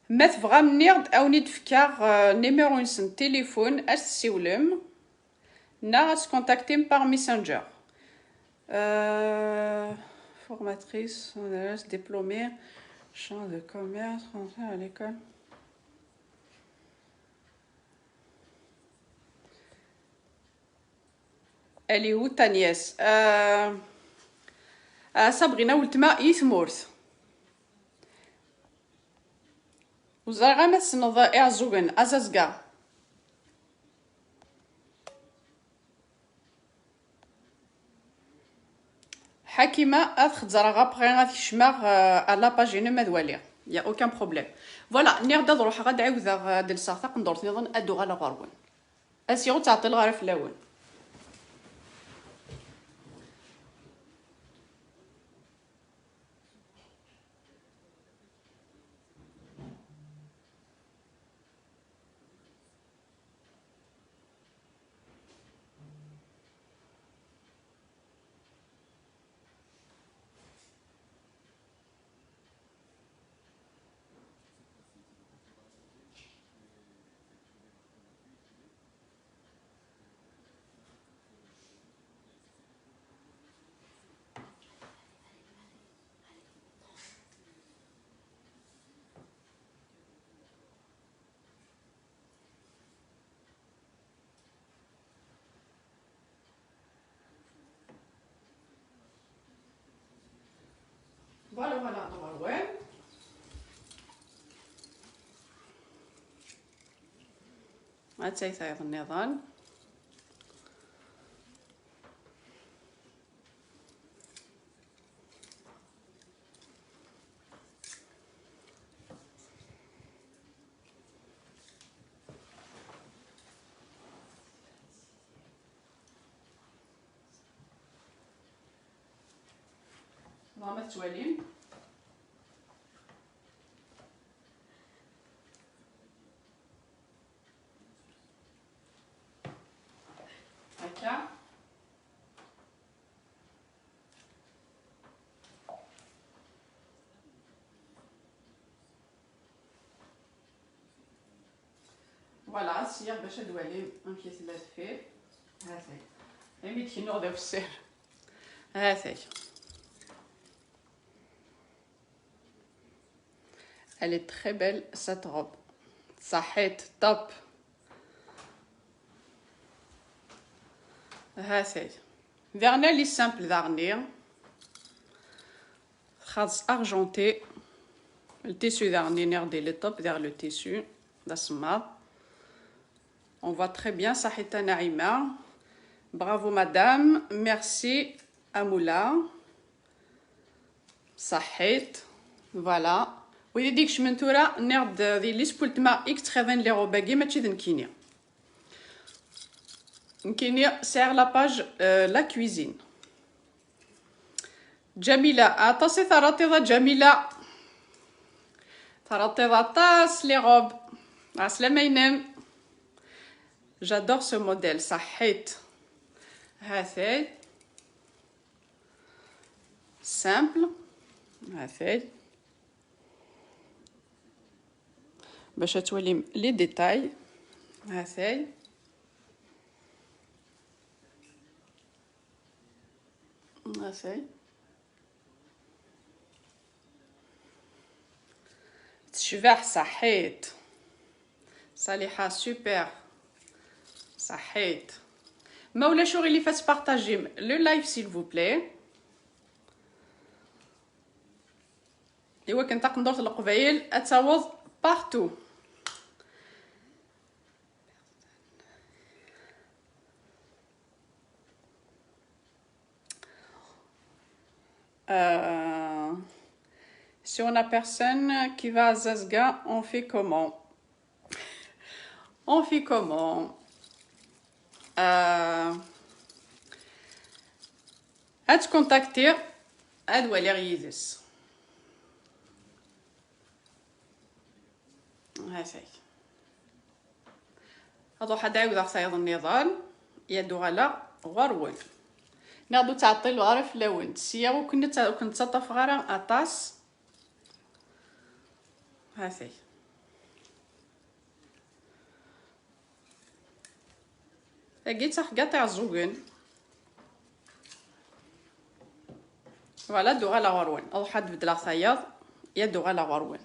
Ma tebɣam, nniɣ-d, ad wen-id-fkeɣ, euh, numéro-nsen n téléphone, ad s-tessiwlem, neɣ ad s-contactem par Messenger. Euh, formatrice, diplômée, chambre de commerce, français à l'école. Elle est où, ta nièce ? Euh, Ah, Sabrina, weltma i tmurt. Ur ẓriɣ ma tessneḍ Iɛeẓẓugen, Azazga. Ḥakima, ad xezzreɣ après, ad kecmeɣ, euh, à la page-inem ad waliɣ. Y a aucun problème. Voilà, nniɣ-d ad ruḥeɣ ad ɛiwdeɣ, euh, ad lseɣ taqendurt niḍen, ad d-uɣaleɣ ɣur-wen. Asiɣ ur ttɛeṭṭileɣ ara fell-awen. Voilà, voilà, ɣur-wen. Attay tayeḍ nniḍen. Ẓer ma tettwalim. Akka. Voilà, syiɣ bac ad walim amek i tella deffir. Ha-t-ay. Imi d-kennuɣ d awessar. Ha-t-ay. Elle est très belle, cette robe. Ṣaḥit, top. Ha-t-ay. Daɣen, elle est simple daɣen-nni. Txaḍ s argenté. Le tissu daɣen-nni, nniɣ-d, il est top, daɣ le tissu d asemmaḍ. On voit très bien, ṣaḥit a Naïma. Bravo madame, merci Amoula. Ṣaḥit. Voilà. Wid i d-ikecmen tura, nniɣ-d di Liss n weltma i yettxiḍin les robes-agi, mačči d nekkini. Nekkini sɛiɣ la page, euh, la cuisine. Ǧamila, aṭas i terraḍ iḍ a Ǧamila. Terraḍ iḍ aṭas les robes. Ɛeslama-inem. J'adore ce modèle, ṣaḥit. Ha-t-ay. Simple. Ha-t-ay. Bac ad twalim les détails. Ha-t-ay. Ha-t-ay. Tecbeḥ, ṣaḥit. Saliḥa, super. Ṣaḥit. Ma ulac uɣilif, ad tpartajim le live, s'il vous plaît. Iwakken taqendurt n Leqbayel ad taweḍ partout. Euh, si on a personne qui va à Zazga, on fait comment? On fait comment? Euh, ad contacter, ad waliɣ yid-s. Ha-t-ay. Ad ruḥ ad ɛiwdeɣ tayeḍ nniḍen, i ad uɣaleɣ ɣur-wen. Nniɣ-d ur ttɛeṭṭileɣ ara fell-awen. Sya ur ken-, ur ken-ttaṭṭafeɣ ara aṭas. Ha-t-ay. Tagi d taxgaṭ Iɛeẓẓugen. Voilà, ad d-uɣaleɣ ɣur-wen. Ad ruḥeɣ ad beddleɣ tayeḍ, i ad d-uɣaleɣ ɣur-wen.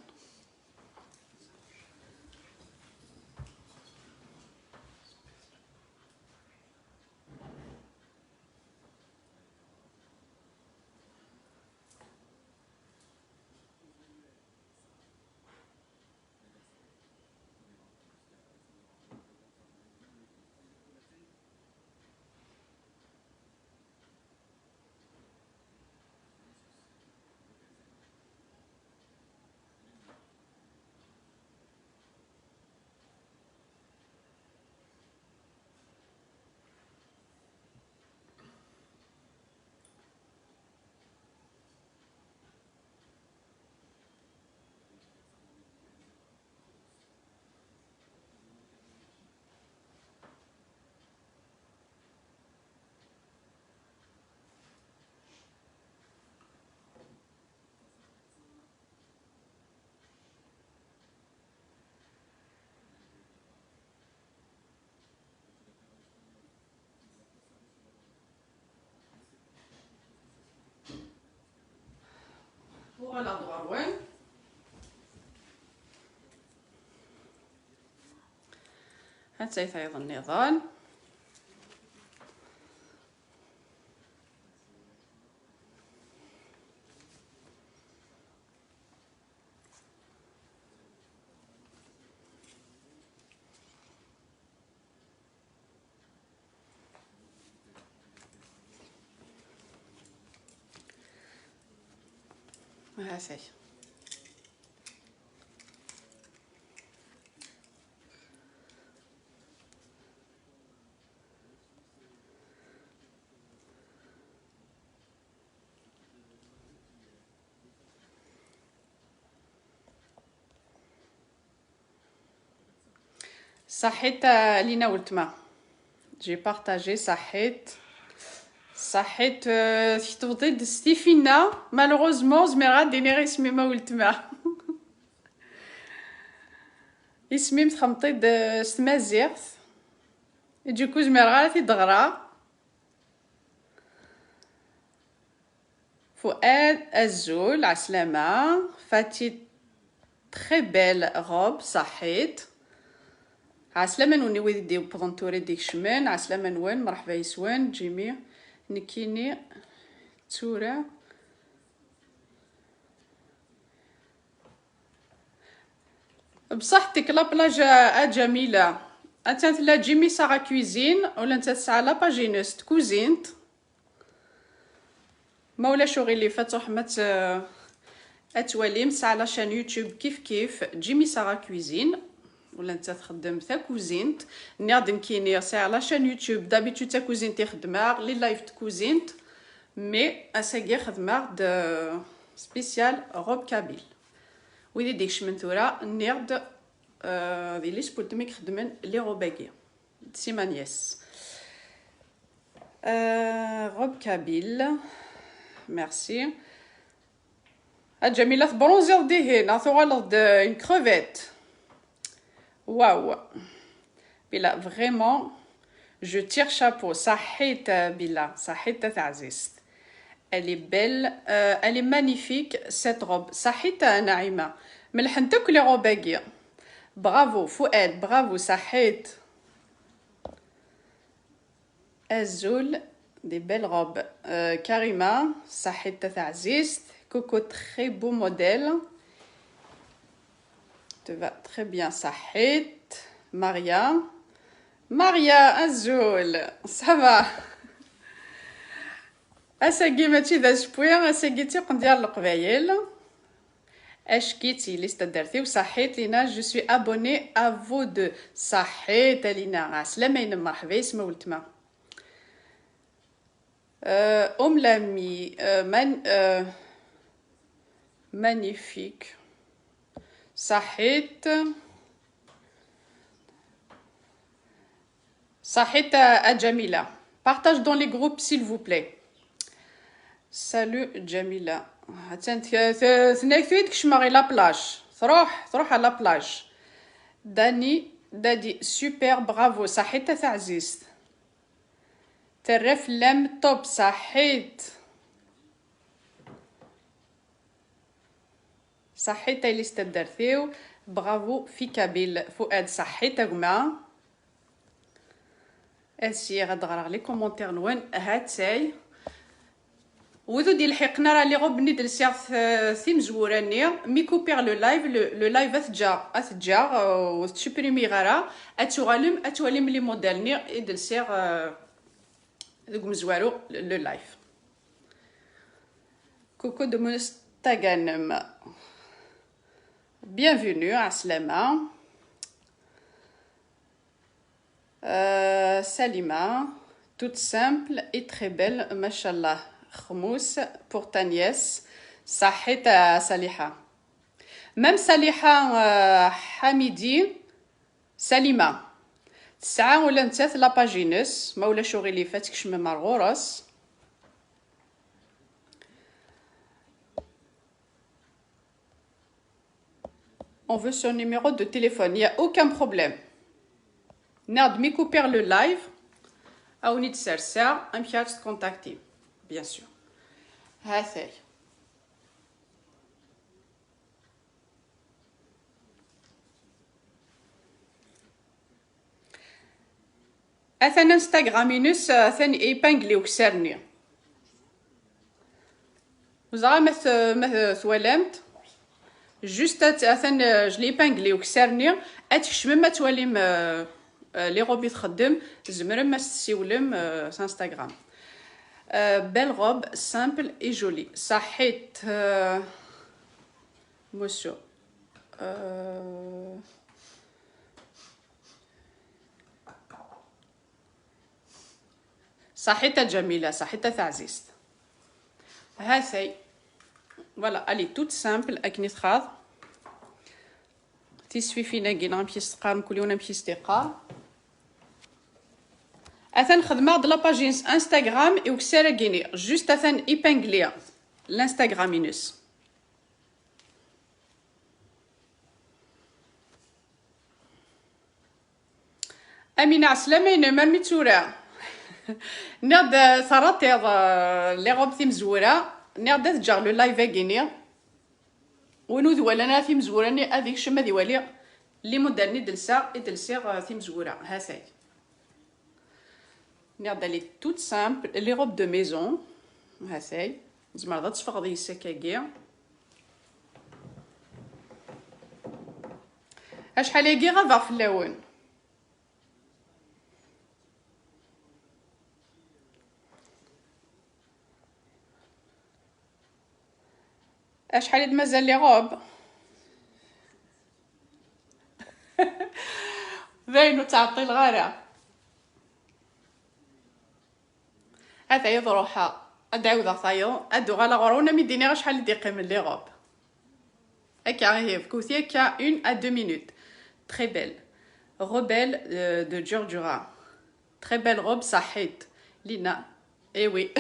Hatta tayeḍ nniḍen. هاهي. صحيت، آه، لينا ولتما. J'ai partagé. صحيت. صحيت، آه، تكتبضيد ستيفينا. Malheureusement زميرة ديني غير اسمي ما ولتما. اسمي متخمطيد، آه، ستمازيغت. Du coup زميرة غير تيدغرا. فؤاد، أزول، عسلامة. فاتي، très belle robe، صحيت. عسلامة نون ويدي وبضنتوري ديك شمن، عسلامة نون، مرحبا يسون، جيمي، نكيني، تورا. بصحتك، la plage، آه، جميلة. أنت لا جيمي ساغا كويزين، ولا أنت تسعى la page Insta كوزينت. ما ولاش غير اللي فتح مت-، اتواليم ساعة la chaîne YouTube كيف كيف جيمي ساغا كويزين، ولا انت تخدم تا كوزينت. نيا دنكيني ساعة la chaîne YouTube d'habitude تا كوزينت يخدمها لي لايف تكوزينت، مي اساكي خدمها د spécial robe kabyle. ويدي ديكش من ثورة نيغد، آه، دي لي سبولتميك خدمن لي غوباكي سيمانيس. آه، robe kabyle. Merci. الجميلة برونزي ديهين، تغلط une crevette. واو. بلا، vraiment، je tire chapeau. صحيت بلا، صحيت تعزيزت. Elle est belle، آه، elle est magnifique cette robe. صحيت نعيمة. ملحنت كل غوباكي. Bravo فؤاد، bravo، صحيت. أزول، des belles robes. آه، كريمة، صحيت تعزيزت. Coucou، très beau modèle. Tu vas très bien، صحيت. ماريا، ماريا أزول، ça va؟ أساكي ماشي ذا سبوي، أساكي تيقن ديال القبايل. اشكيتي لي ستادرتي وصحيت لينا، je suis abonnée à vous deux. صحيت لينا، عسلامة، مرحبا يسمى ولتما. آه، ام لامي، آه، من، آه، magnifique. صحيت. صحيت، آه، جميلة. Partage dans les groupes s'il vous plaît. Salut جميلة. هاتان ث-، ث-، ثناك ثويد كشماغي la plage. تروح، تروح على la plage. داني، دادي، super، bravo. صحيت تعزيزت. ترى فلام، top. صحيت. صحيت لي ستادرتيو. Bravo في كابيل. فؤاد، صحيت أ gma. اسي غاد غرغ لي كومونتير نوان هاتاي. وذو دي الحقنا راه لي غوب ني دلسيغ ث-، ثيم زوراني، مي كوبيغ لو لايف، لو، لو لايف اتجا، اتجا، آه، وتشبريمي غارا، اتوغالم، اتوالم لي موديل ني دلسيغ، آه، ذوك مزوارو لو لايف. Coucou de Moustaganm. Bienvenue, عسلامة. Euh, Salima, toute simple et très belle, mashallah. خموس pour ta nièce. صحيت، آه، صالحة. Même صالحة، آه، حميدي، سليمة. تسعة ولا نتات la page Insta، ما ولا شو غير اللي فاتك شمم غورس. On veut son numéro de téléphone, il y a aucun problème. ناض مي كوبير لو لايف، او نيت سرسا، ام كارت كونتاكتي، bien sûr. هاثاي. Atan Instagram-ines, atan épinglé ukessar-nni. Ur ẓriɣ ma t-, ma t-, twalamt. Juste at-, atan, euh, je l'ai épinglé ukessar-nni. Ad tkecmem ad twalim, euh, euh, les robes i txeddem. Tzemrem ad s-tessiwlem, euh, s Instagram. Euh, belle robe, simple et jolie. Saḥit, euh, monsieur. Euh, Saḥit a Ǧamila, saḥit a taɛzizt. Ha-t-ay. Voilà, elle est toute simple, akken i txaḍ. Tisfifin-agi, neɣ amek i s-teqqarem, kul yiwen amek i s-t-iqqar. Atan xedmeɣ-d la page Instagram i ukessar-agi-nni. Juste atan épinglé l'Instagram-ines. Amina, ɛeslama-inem, armi d tura. Nniɣ-d, eh, terraḍ-iḍ, eh, les robes timezwura. Nniɣ-d ad ǧǧeɣ le live-agi-nni. Win ur d-walan ara timezwura-nni, ad ikcem ad iwali les modèles-nni i d-lsiɣ, i d-lsiɣ, eh, timezwura. Ha-t-ay. Nniɣ-d, elle est toute simple, les robes de maison. Ha-t-ay. Tzemreḍ ad teffɣeḍ yis-s akkagi. Acḥal-agi ɣabeɣ fell-awen. Acḥal i d-mazal les robes? Dayen ur ttɛeṭṭileɣ ara. Ata ad ruḥeɣ, ad ɛiwdeɣ tayeḍ, ad d-uɣaleɣ ɣur-wen, ad m-id-iniɣ acḥal i d-iqqimen les robes. Akka, ihi, fkut-iyi akka une à deux minutes. Très belle. Rebelle, euh, de Djurdjura. Très belle robe, saḥit. Lina. Eh oui.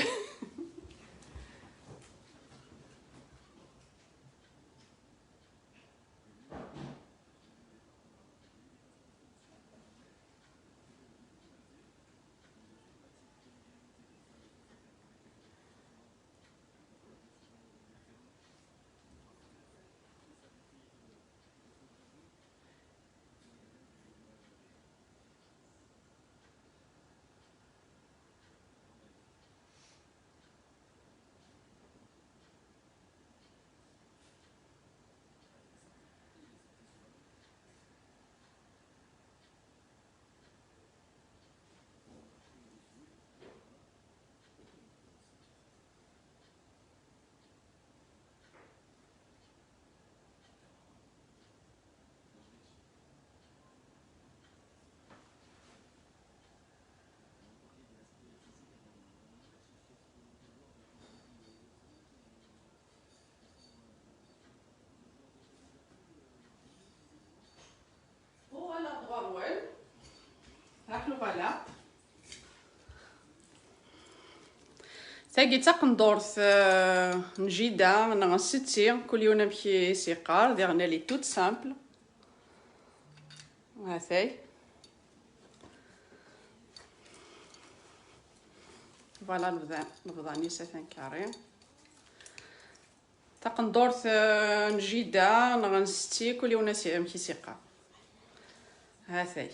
Uɣaleɣ-d ɣer-wen. Aql-, voilà. Tagi d taqendurt, euh, n jida neɣ n setti, kul yiwen amek i s-yeqqar, diɣen elle est toute simple. Ha-t-ay. Voilà, lebḍan, lebḍan-is atan carré. Taqendurt, euh, n jida neɣ n setti, kul yiwen amek i s-yeqqar. Ha-t-ay.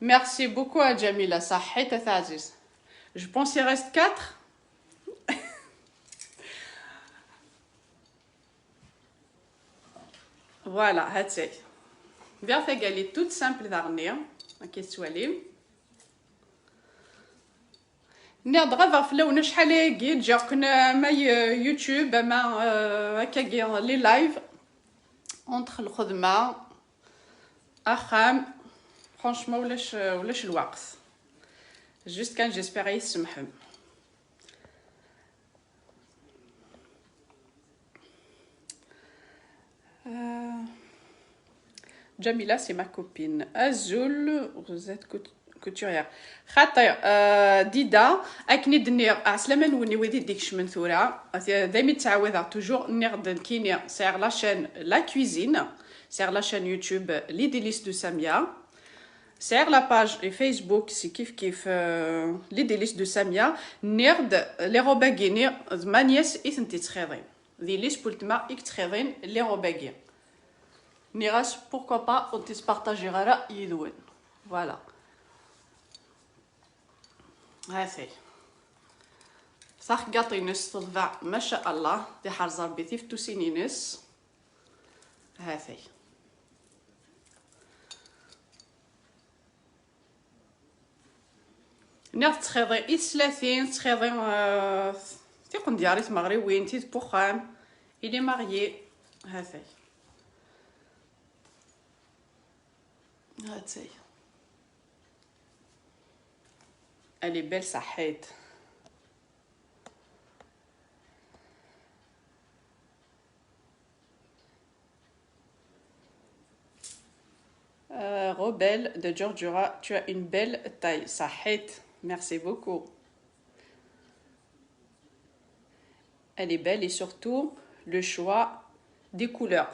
Merci beaucoup, a Jamila. Saḥit a taɛzizt. Je pense il reste quatre. Voilà, ha-tt-ay. Diɣ tagi elle est toute simple daɣenni. Akka i tettwalim. Nniɣ-d ɣabeɣ fell-awen acḥal ayagi, ǧǧiɣ-ken ama y-, YouTube, ama, euh, akkagi, les lives, entre lxedma, axxam, franchement, ulac, ulac lweqt. Juste kan, j'espère ad yi-tsemḥem. Euh, Jamila, c'est ma copine. Azul, vous êtes cout-, couturière. Xaṭi, euh, Dida, akken i d-nniɣ, ɛeslama-nwen i wid i d-ikecmen tura. Daymi ttɛawadeɣ toujours, nniɣ-d nekkini, sɛiɣ la chaîne La Cuisine, sɛiɣ la chaîne YouTube Les Délices de Samia. Sɛiɣ la page Facebook, c'est kif kif, euh, Les Délices de Samia. Nniɣ-d, les robes-agi-nni, d ma Nias i tent-ittxiḍin. D yelli-s n weltma i yettxiḍin les robes-agi. Nniɣ-as, pourquoi pas, ur tent-spartajiɣ ara yid-wen. Voilà. Ha-t-ay. Taxgaṭ-ines teḍbeɛ, maca Allah, d iḥerẓ Ṛebbi tifettusin-ines. Ha-t-ay. Nniɣ tettxiḍi i teslatin, tettxiḍi, euh, tiqendyar i tmeɣriwin, tid n uxxam, il est marié. Ha-t-ay. Ha-t-ay. Elle est belle, صحيت. Euh, Robel de Georgiora, tu as une belle taille, صحيت. Merci beaucoup. Elle est belle et surtout le choix des couleurs.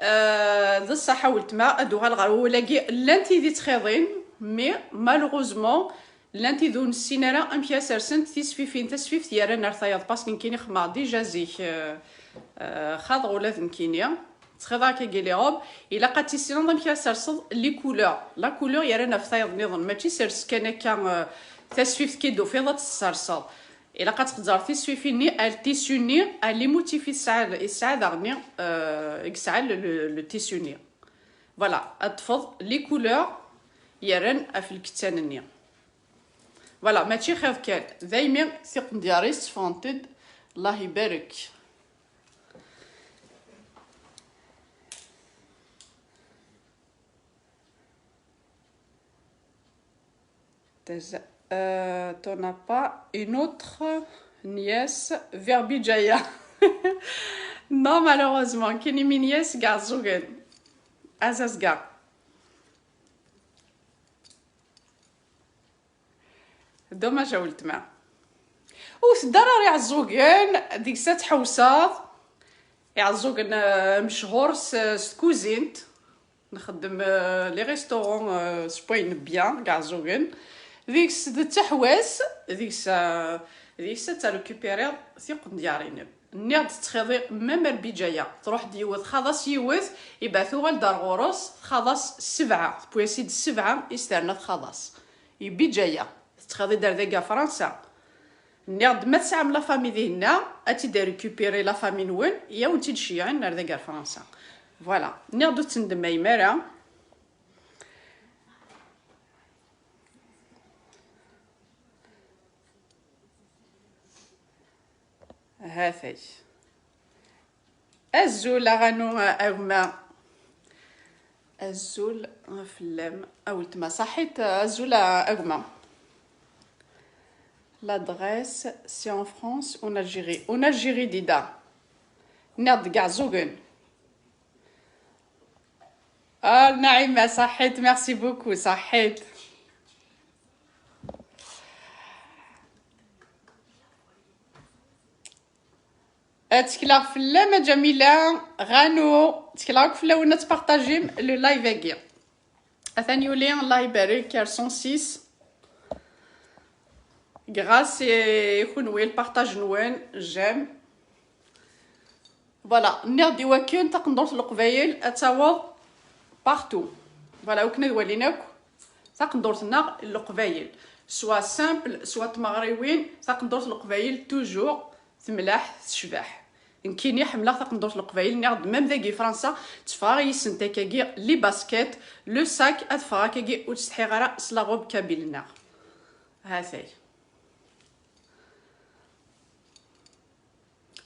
Euh, d ṣṣeḥ a weltma, ad uɣal ɣer wawal-agi. Llan tid i ttxiḍin, mais malheureusement, llan tid ur nessin ara amek ara sersent tisfifin. Tasfift yerran ar tayeḍ, parce que nekkini xemmeɣ déjà zik, euh, euh, xaḍeɣ ula d nekkini. Ttxiḍ akka les robes, ilaq ad tissineḍ amek ara serseḍ les couleurs. La couleur yerran ɣef tayeḍ nniḍen, mačči sers kan akka, euh, tasfift ki d-tufiḍ ad tt-tserseḍ. Ilaq ad txezzreḍ tisfifin-nni ar tissu-nni, ar les motifs i tesɛa, i tesɛa daɣen, euh, i yesɛa le, le, le tissu-nni. Voilà, ad tfeḍ les couleurs yerran ɣef lkettan-nni. Voilà, mačči xir kan. Daymi tiqendyar-is ffɣent-d. Allah ibarek. Tez-, euh, t'en as pas une autre nièce vers Bijaya? Non, malheureusement, kini mi nièce Gazugen. Azazga. Dommage a weltma. Ur tedda ara ɣer Iɛeẓẓugen, deg-s ad tḥewseḍ. Iɛeẓẓugen, euh, mechuṛ s, s tkuzint. Nxeddem, euh, les restaurants, euh, s wayen bien, deg Iɛeẓẓugen. Deg-s d ttaḥwas, deg-s, euh, deg-s ad trekupiriḍ tiqendyar-inem. Nniɣ-d tettxiḍi même ar Bijaya. Truḥ-d yiwet, txaḍ-as yiwet, iba tuɣal-d ar ɣur-s, txaḍ-as sebɛa. Tewwi-as-id sebɛa, is terna txaḍ-as. I Bijaya. Tettxiḍi-d ar dagi ar Fransa. Nniɣ-d ma tesɛam la famille dihinna, ad tt-id-rekupiri la famille-nwen, i awen-tt-id-ceyyɛen ar dagi ar Fransa. Voilà. Nniɣ-d ur ttendemmayem ara. Ha-t-ay. Azul a Ɣanu, a gma. Azul fell-am a weltma. Ṣaḥit, azul a, a gma. L'adresse, c'est en France ou en Algérie? En Algérie, Dida. Nniɣ-d deg Iɛeẓẓugen. Ah, Naïma, صحيت, merci beaucoup, صحيت. Ttekleɣ fell-am a Ǧamila, Ɣanu, ttekleɣ akk fell-awen ad tpartajim le live-agi. Atan yuli, Allah ibarek, ar cent six. Grâce i kunwi, le partage-nwen, j'aime. Voilà, nniɣ-d i wakken taqendurt n Leqbayel ad taweḍ partout. Voilà, akken ad walin akk taqendurt-nneɣ n Leqbayel. Soit simple, soit tmeɣriwin, taqendurt n Leqbayel toujours temlaḥ, tecbeḥ. Nekkini ḥemmleɣ taqendurt n Leqbayel, nniɣ-d même dagi Fransa, tteffɣeɣ yis-sent akkagi, les baskets, le sac, ad ffɣeɣ akkagi ur ttsetḥiɣ ara s la robe kabyle-nneɣ. Ha-t-ay.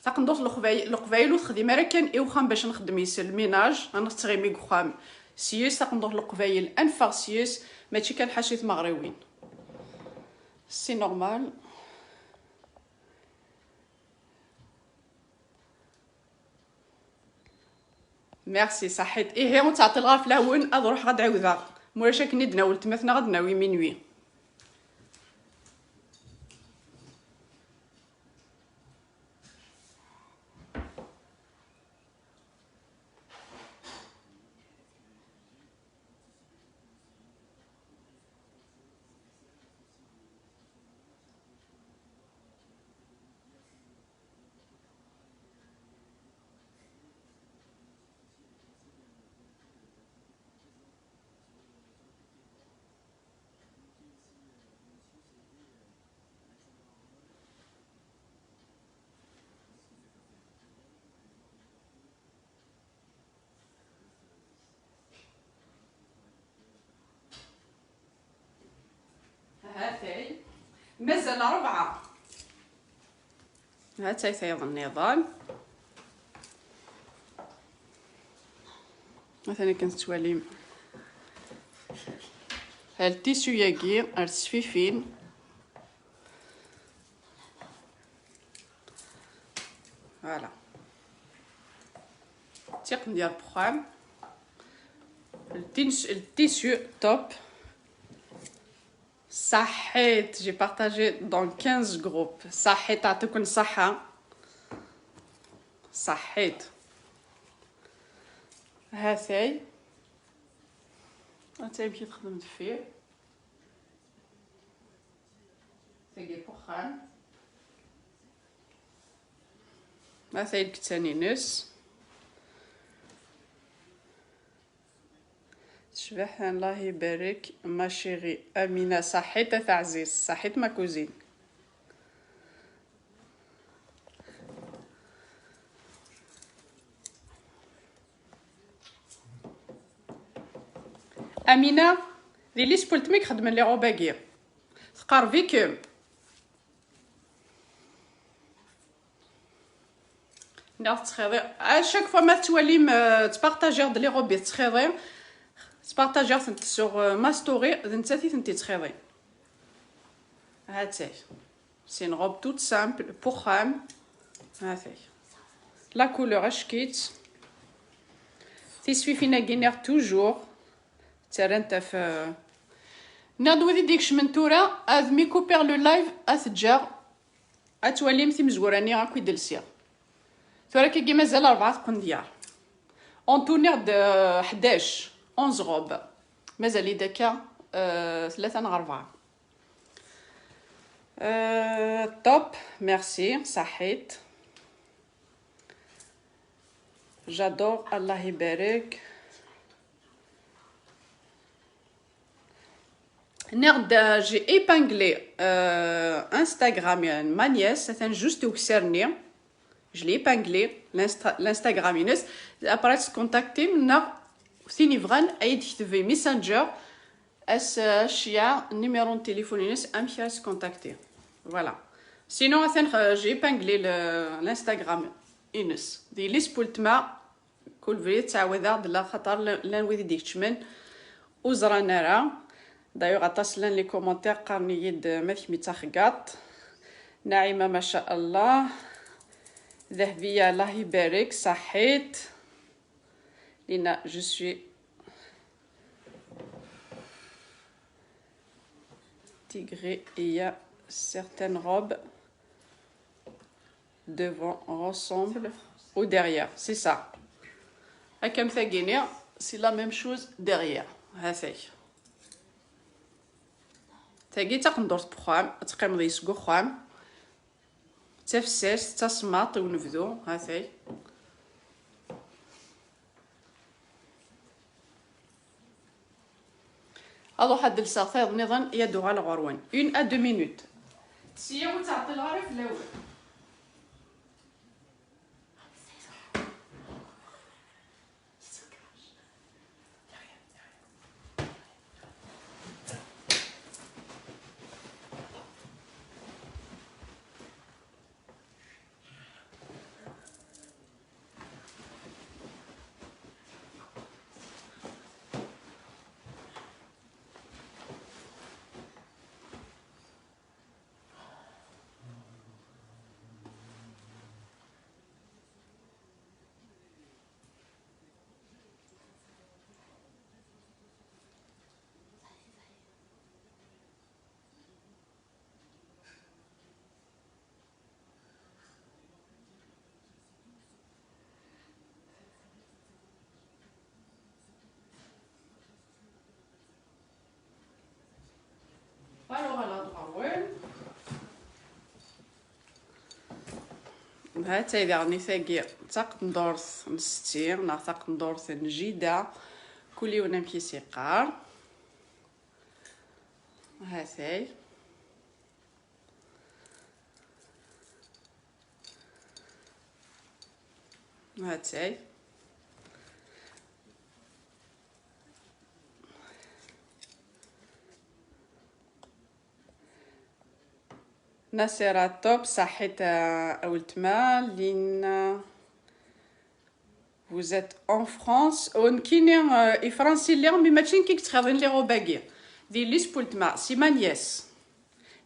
Taqendurt n Leqbayel, Leqbayel ur texdim ara kan i uxxam bac nxeddem yes-s lminaj, ad nettɣimi deg uxxam s-yes, taqendurt n Leqbayel ad neffeɣ s-yes, mačči kan ḥaca i tmeɣriwin. C'est normal. Merci, ṣaḥit. Ihi, ur ttɛeṭṭileɣ ara fell-awen, ad ruḥeɣ ad ɛiwdeɣ. Mulac akken i d-nawi weltma-tneɣ, ad nawi minuit. Mazal rebɛa. Ha-tt-ay tayeḍ nniḍen. Atan akken tettwalim. Ha ltisu-yagi ar tesfifin. Voilà. Tiqendyar n uxxam. Le tis-, le tissu top. Saḥḥit, j'ai partagé dans quinze groupes. Saḥḥit, teɛṭiken ṣṣeḥḥa. Saḥḥit. Ha-t-ay. Ha-t-ay amek i texdem deffir. Tagi n uxxam. Ha-t-ay lkettan-ines. Tecbeḥ, Allah ibarek, ma chérie Amina. Saḥḥit a taɛzizt, saḥḥit ma cousine. Amina, d yelli-s n weltma i ixedmen les robes-agi. Tqerreb-ikem. Neɣ tettxiḍi. À chaque fois ma tettwalim, euh, ttpartajiɣ-d les robes tettxiḍi. Ttpartajiɣ-tent sur, euh, ma story, d nettat i tent-ittxiḍin. Ha-tt-ay. C'est une robe toute simple, n uxxam. Ha-t-ay. La couleur ack-itt. Tisfifin-agi nniɣ toujours. Ttarrant ɣef, euh, nniɣ-d wid i d-ikecmen tura, ad mi kupiɣ le live, ad t-ǧǧeɣ. Ad twalim timezwura-nni akk i d-lsiɣ. Tura akkagi mazal rebɛa tqendyar. En tout nniɣ-d, euh, ḥdac, onze robes. Mazal-iyi-d akka, euh, tlata neɣ rebɛa. Euh, top, merci, saḥḥit. J'adore, Allah ibarek. Nniɣ-d, euh, j'ai épinglé, euh, Instagram n ma nièce, atan juste ukessar-nni. Je l'ai épinglé, l'insta-, l'Instagram-ines. Après, ad tcontactim, neɣ tin yebɣan ad yi-d-tekteb i Messenger, ad s-, ad s-ceyyɛeɣ numéro n téléphone-ines, amek ara s-contacter. Voilà. Sinon, atan, euh, j'ai épinglé le, l'Instagram-ines. D yelli-s n weltma, Kul brid ttɛawadeɣ-d, la xaṭer la-, llan wid i d-ikeččmen ur ẓran ara. D'ailleurs, aṭas llan les commentaires qqaren-iyi-d ma d kemm i d taxeggaṭ. Naɛima, ma sha Allah. Dahbiya, Allah ibarek, saḥḥit. Lina, je suis tigrée, il y a certaines robes devant ressemble ou derrière, c'est ça. Akka am tagini, c'est la même chose derrière. Ha-t-ay. Tagi d taqendurt n uxxam, ad teqqimeḍ yis deg uxxam. D tafessast, d tasemmaḍt i unebdu, ha-t-ay. Ad ruḥeɣ ad lseɣ tayeḍ nniḍen, i ad uɣaleɣ ɣur-wen. Une à deux minutes. Sya ur ttɛeṭṭileɣ ara fell-awen. Alors, à l'endroit. Ha-tt-ay daɣen i tagi d taqendurt n setti neɣ taqendurt n jida, kul yiwen amek i s-iqqar. Ha-t-ay. Ha-tt-ay. Nasira, top, ṣaḥit a, a weltma. Lina, vous êtes en France. Ur nekkini, euh, i Fransa i lliɣ, mi mačči nekk i yettxiḍin les robes-agi. D yelli-s n weltma, c'est ma nièce.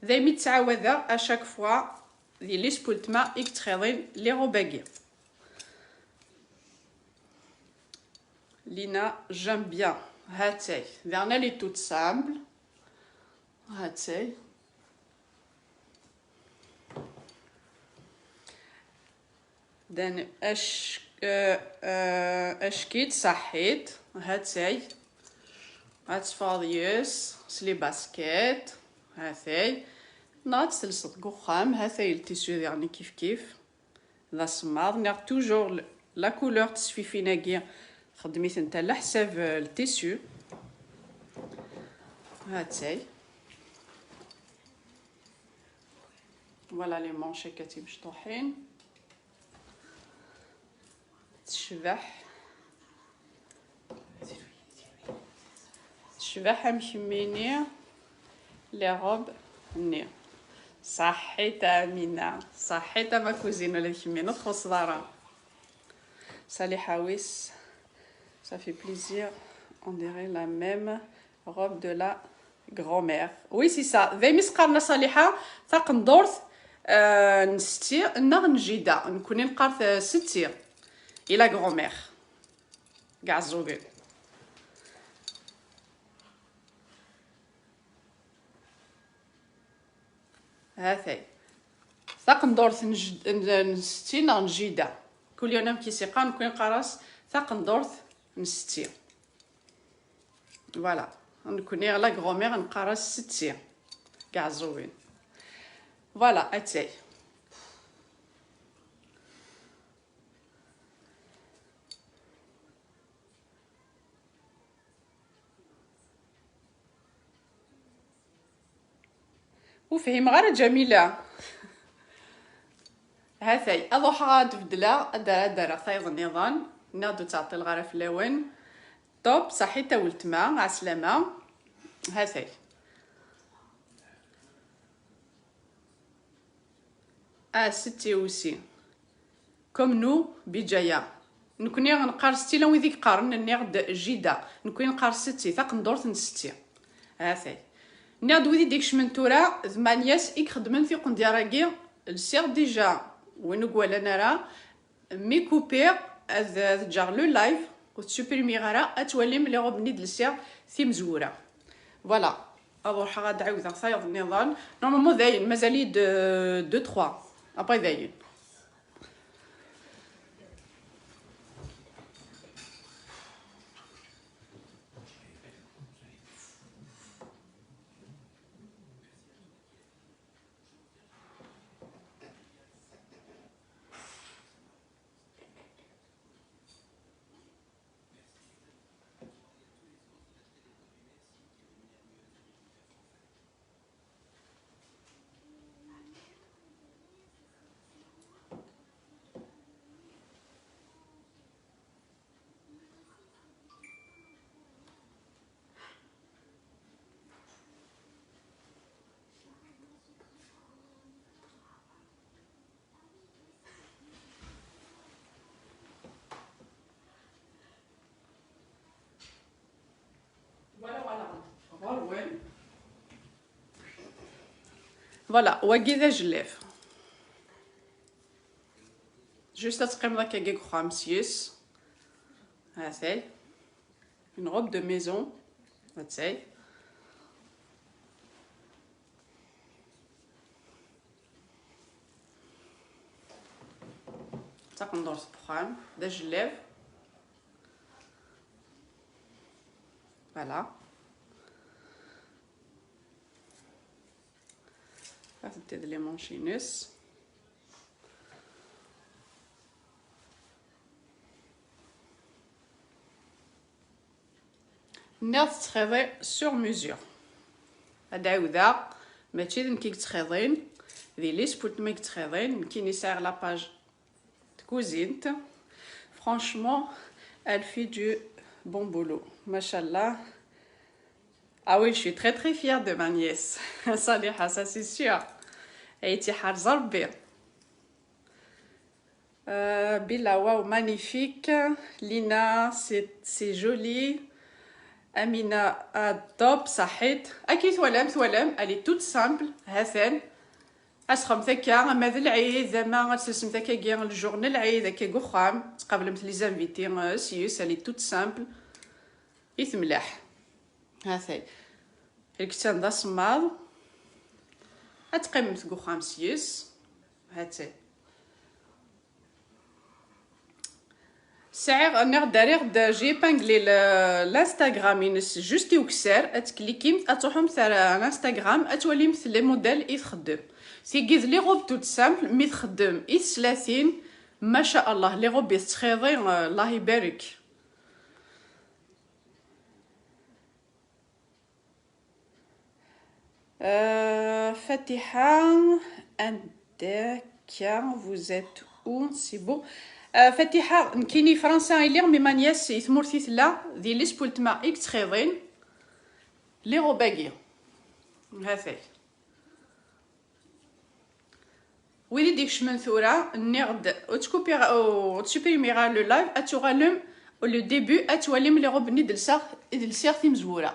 Daymi ttɛawadeɣ à chaque fois, d yelli-s n weltma i yettxiḍin les robes-agi. Lina, j'aime bien. Ha-tt-ay. Daɣen elle est toute simple. Ha-tt-ay. Dan ack-, euh, euh, ack-itt, ṣaḥit. Ha-tt-ay. Ad teffɣeḍ yes-s, s les baskets. Ha-t-ay. Neɣ ad tt-telseḍ deg uxxam. Ha-t-ay le tissu diɣen kif kif. D asemmaḍ, neɣ toujours l-, la couleur n tesfifin-agi, xeddem-itent ɛla ḥsab, euh, le tissu. Ha-tt-ay. Voilà les manches akka d timecṭuḥin. Tecbeḥ. Tecbeḥ am kemmini les robes-nni. Ṣaḥit a Amina, ṣaḥit a ma cousine, ula d kemmini ur txuṣṣeḍ ara. Saliḥa, oui, ça fait plaisir, on dirait la même robe de la grand-mère. Oui, c'est ça. Daymi s-qqaren a Saliḥa, taqendurt, euh, n setti neɣ n jida. Nekkni neqqar, euh, setti. I la grand-mère. Deg Ɛeẓẓugen. Ha-t-ay. Taqendurt n j-, n, n setti neɣ n jida. Kul yiwen amek i s-iqqar, nekkni neqqar-as taqendurt n setti. Voilà. Nekkni la grand-mère neqqar-as setti. Deg Ɛeẓẓugen. Voilà, ha-tt-ay. Ur fhimeɣ ara Ǧamila. Ha-t-ay, ad ruḥeɣ ad beddleɣ, ad, ad d-rreɣ tayeḍ nniḍen. Nniɣ-d ur ttɛeṭṭileɣ ara fell-awen. Top, ṣaḥit a weltma, ɛeslama. Ha-t-ay. Ah, setti aussi. Comme nous, Bijaya. Nekkni neqqar setti, llan wid i yeqqaren, nniɣ-d jida. Nekkni neqqar setti, taqendurt n setti. Ha-t-ay. Nniɣ-d wid i d-ikecmen tura, d ma nièce i ixeddmen tiqendyar-agi, lsiɣ déjà, win ur iwalan ara, mi kupiɣ ad, ad ǧǧeɣ le live, ur t-supprimiɣ ara, ad twalim les robes-nni d-lsiɣ timezwura. Voilà, ad ruḥeɣ ad ɛiwdeɣ tayeḍ nniḍen. Normalement dayen, mazal-iyi-d, euh, deux, trois. Après dayen. Voilà, voilà. Ɣur-wen. Voilà, wagi d ajellaf. Juste ad teqqimeḍ akkagi deg uxxam s yes. Ha-t-ay. Une robe de maison. Ha-tt-ay. Taqendurt n uxxam, d ajellab. Voilà. Ad teddiḍ les manches-ines. Nniɣ tettxiḍi sur mesure. Ad d-ɛiwdeɣ, mačči d nekk i yettxiḍin, d yelli-s n weltma i yettxiḍin, nekkini sɛiɣ la page de cuisine. Franchement, elle fait du bon boulot. Machallah. Ah oui, je suis très, très fière de ma nièce. Saliha, ça c'est sûr. Ay tt-iḥrez Rebbi. Euh, Bella, waouh, magnifique. Lina, c'est, c'est joli. Amina, ah, top, صحيت. Akken twalam, twalam, elle est toute simple. Ha-t-an. Asxemt akka, ama d lɛid, ama ad telsem akkagi lǧur n lɛid, akka deg uxxam. Tqablemt les invités, euh, s-yes, elle est toute simple. I temlaḥ. Ha-t-ay. Lkettan d asemmaḍ. Ad teqqimemt deg uxxam s-yes. Ha-t-ay. Sɛiɣ, nniɣ-d, rriɣ-d, j'ai épinglé le, l'Instagram-ines juste i ukessar, ad tklikimt, ad truḥemt ar, ar Instagram, ad twalimt les modèles i txeddem. Tigi d les robes toutes simples, mi txeddem i teslatin, ma sha Allah, les robes i tettxiḍi, euh, Allah ibarek. Euh, Fatiha, anda akka, vous êtes où? C'est bon. Euh, Fatiha, nekkini Fransa i lliɣ, mais ma nias i tmurt i tella, di Lisbultma i yettxiḍin. Les robes-agi. Ha-t-ay. Wid i d-ikecmen tura, nniɣ-d, ur ttkupiɣ, ur ttsuprimiɣ ara le live, ad tuɣalem, le début, ad twalim les robes-nni i d-lsiɣ, i d-lsiɣ timezwura.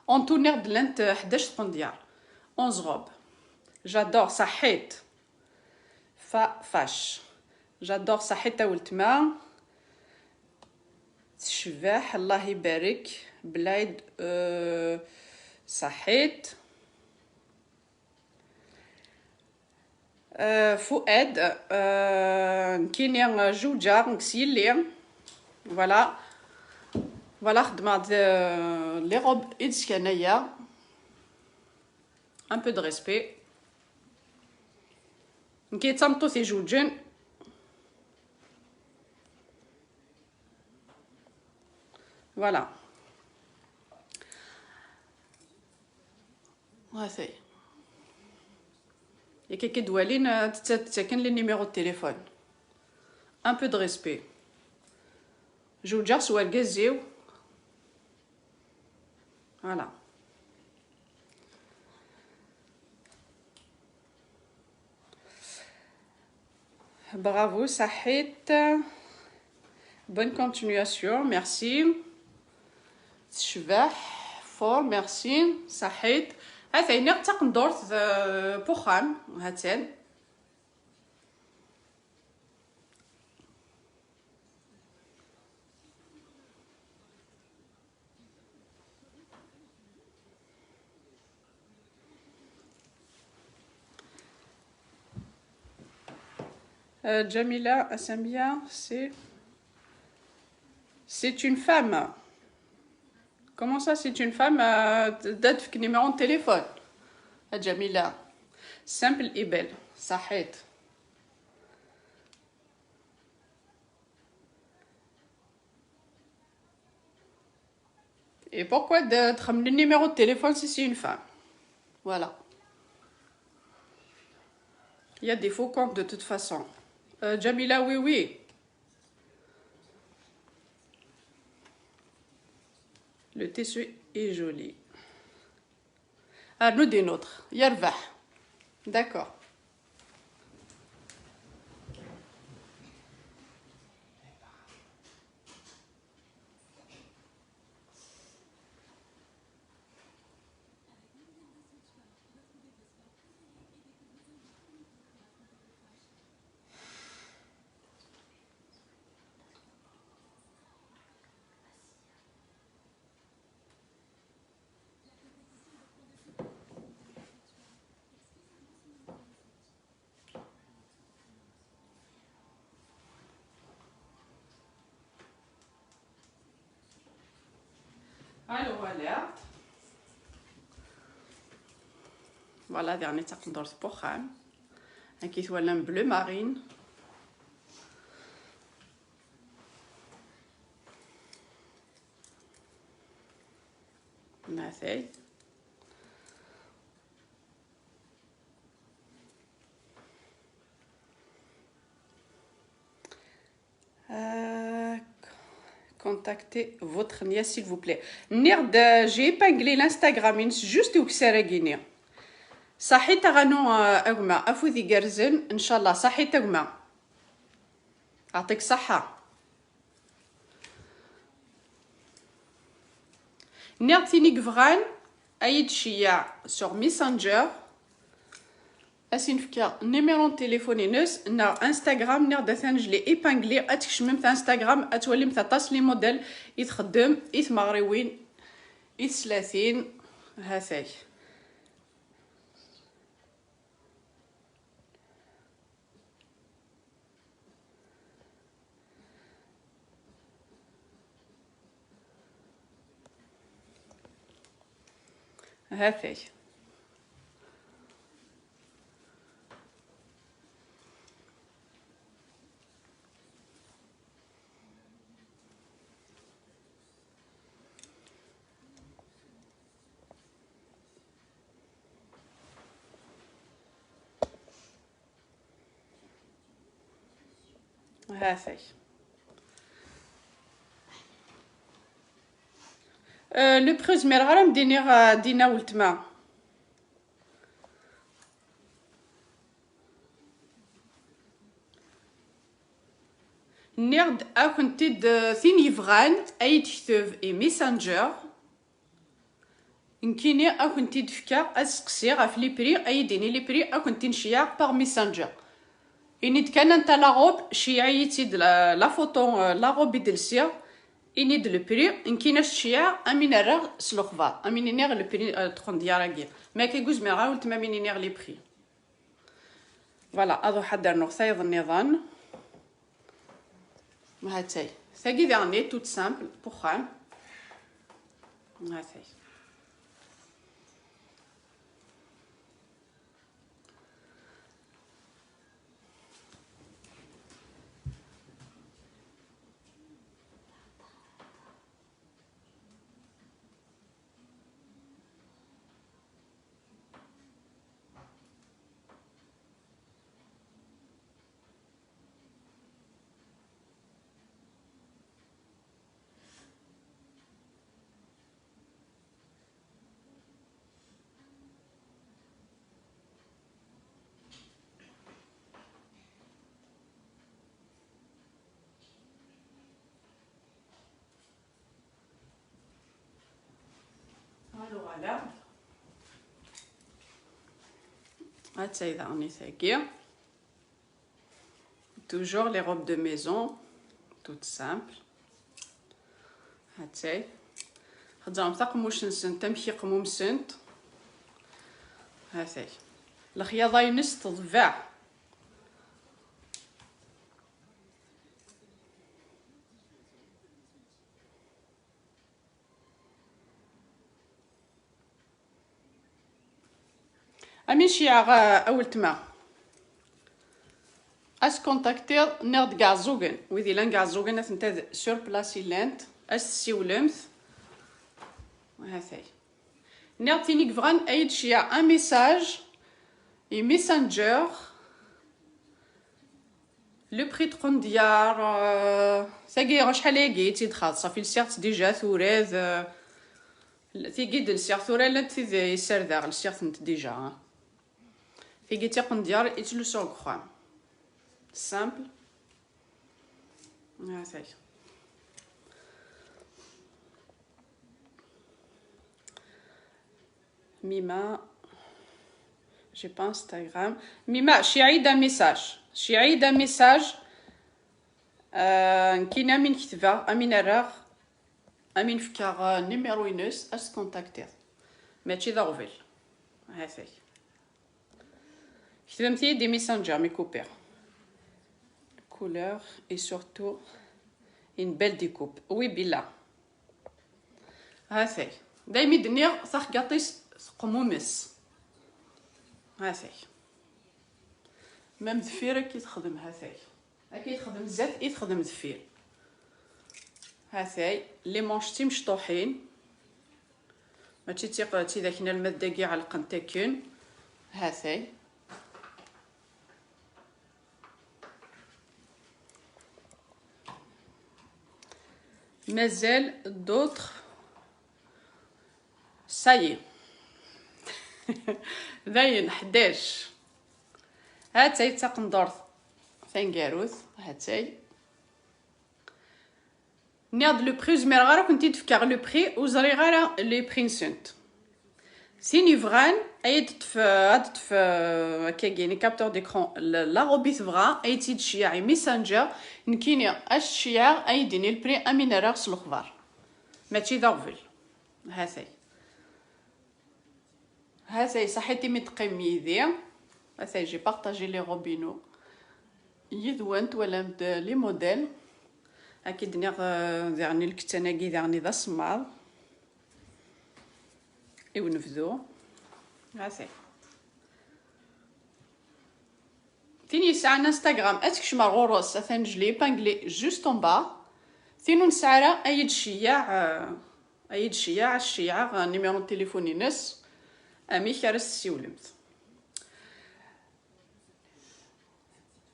En tout, nniɣ-d llant, eh, ḥdac tqendyar. Onze robes. J'adore, ṣaḥit. Fa, fac. J'adore, ṣaḥit a weltma. Tecbeḥ, Allah ibarek. Blayd, euh, ṣaḥit. Euh, Fouad, euh, nekkini, euh, jewǧeɣ deg s yelli. Voilà. Voilà, xeddmeɣ-d, euh, les robes i d-skanaya. Un peu de respect. Nekki d tameṭṭut ijewǧen. Voilà. Ha-t-ay. Yak akka d-walin, euh, tt-, ttaken les numéros de téléphone. Un peu de respect. Jewǧeɣ s wergaz-iw. Voilà. Bravo, ṣaḥit. Bonne continuation, merci. Tecbeḥ, fort, merci. Ṣaḥit. Ha-t-ay, nniɣ d taqendurt, euh, n uxxam. Ha-tt-an. Euh, Jamila Assamia, c'est, c'est une femme. Comment ça, c'est une femme? Euh, d-, d-, numéro de téléphone. Euh, Jamila. Simple et belle. صحيت. Et pourquoi de, de ramener le numéro de téléphone si c'est une femme? Voilà. Il y a des faux comptes de toute façon. Euh, Jamila, oui, oui. Le tissu est joli. Arnaud, des nôtres. Yarbaḥ. D'accord. Allô, alerte. Voilà, dernier taqendurt n uxxam. Akken twalam, bleu marine. Ha-t-ay. Euh, contactez votre nièce, s'il vous plaît. Nniɣ-d, euh, j'ai épinglé l'Instagram-ines juste i ukessar-agi-nni. Saḥit a Ɣanu, euh, a gma, afud igerrzen, ncallah, saḥit a gma. Aɛṭik ṣaḥḥa. Nniɣ-d tin i yebɣan, a yi-d-ceyyeɛ sur Messenger, a s-in-fkeɣ numéro n téléphone-ines, neɣ Instagram, nniɣ-d atan je l'ai épinglé, ad tkecmemt Instagram, ad twalimt aṭas les modèles i txeddem, i tmeɣriwin, i teslatin, ha-t-ak. Ha-t-ak. Ha-t-ak. Euh, le prix, zmireɣ ara m-d-iniɣ, euh, Dina weltma. Nniɣ-d, a kent-id, euh, tin yebɣan, a yi-d-tekteb i Messenger. Nekkini a kent-id-fkeɣ, ad seqsiɣ ɣef les prix, a yi-d-ini les prix, a kent-in-ceyyɛeɣ par Messenger. Ini-d kan anta la robe, ceyyeɛ-iyi-tt-id la, la photo, euh, la robe i d-lsiɣ, ini-d le prix, nekkini a s-ceyyɛeɣ, am in rreɣ s lexbar, am in iniɣ le prix, euh, n tqendyar-agi. Ma akka i zmireɣ ara weltma am in iniɣ les prix. Voilà, ad ruḥeɣ ad d-rnuɣ tayeḍ nniḍen. Ha-tt-ay. Tagi daɣen est toute simple, n uxxam. Ha-tt-ay. Alors, voilà. Ha-tt-ay daɣen tagi. Toujours les robes de maison, toutes simples. Ha-tt-ay. Xeddɛemt aqemmuc-nsent, amek i qmumsent. Ha-t-ay. Lexyaḍa-ines teḍbeɛ. Amin ceyɛeɣ, a, a weltma. Ad s-kontaktiḍ, nniɣ-d Iɛeẓẓugen. Wid ilan Iɛeẓẓugen, atenta d sur place i llant. Ad s-tessiwlemt. Ha-t-ay. Nniɣ-d tin i yebɣan ad yi-d-tceyyeɛ un message i Messenger. Le prix n tqendyar, euh, tagi acḥal ayagi i tt-id-xaḍ, ṣafi lsiɣ-tt déjà tura, d, euh, tigi d-lsiɣ tura, llant tid i ssardeɣ, lsiɣ-tent déjà. Tigi d tiqendyar i ttlusuɣ deg uxxam. Simple. Ha-t-ay. Mima, j'ai pas Instagram. Mima, ceyyeɛ-iyi-d un message. Ceyyeɛ-iyi-d un message. Euh, nekkini amin ketbeɣ, amin rreɣ, amin fkeɣ, euh, numéro-ines, ad s-kontaktiḍ. Mačči d aɣbel. Ha-t-ay. Ketbemt-iyi-d i Messenger mi kupiɣ. Couleur et surtout une belle découpe. Oui, Billa. Ha-t-ay. Daymi d-nniɣ taxgaṭ-is teqmumes. Ha-t-ay. Même deffir akka i texdem, ha-t-ay. Akka i texdem zdat, i texdem deffir. Ha-t-ay, les manches d timecṭuḥin. Mačči d tiq-, d tidak n almad dagi ɛelqent akken. Ha-t-ay. Mazal d'autres. Ça y est. Dayen, ḥdac. Ha-tt-ay d taqendurt taneggarut, ha-tt-ay. Nniɣ-d le prix, ur zmireɣ ara ad kent-id-fkeɣ le prix, ur ẓriɣ ara les prix-nsent. Tin yebɣan, ay d-ṭṭef, ad ṭṭef, euh, akkagi, les capteurs d'écran, la, la robe i tebɣa, ay tt-id-tceyyeɛ i Messenger, nekkini ad s-tt-ceyyɛeɣ, ay d-tini le prix, am win ara s lexbar. Mačči d aɣbel. Ha-t-ay. Ha-t-ay, ṣaḥit imi d-teqqimem yid-i. Ha-t-ay, j'ai partagé les robes-inu yid-wen, twalam-d les modèles. Akka i d-nniɣ, euh, diɣen lkettan-agi diɣen d asemmaḍ i unebdu. Ha-t-ay. Tin yesɛan Instagram, ad tkecm ar ɣur-s, atan je l'ai épinglé juste en bas. Tin ur nesɛi ara, ad yi-d-tceyyeɛ, euh, ad yi-d-tceyyeɛ, ad s-ceyyɛeɣ, euh, numéro n téléphone-ines, amek ara s-tessiwlemt.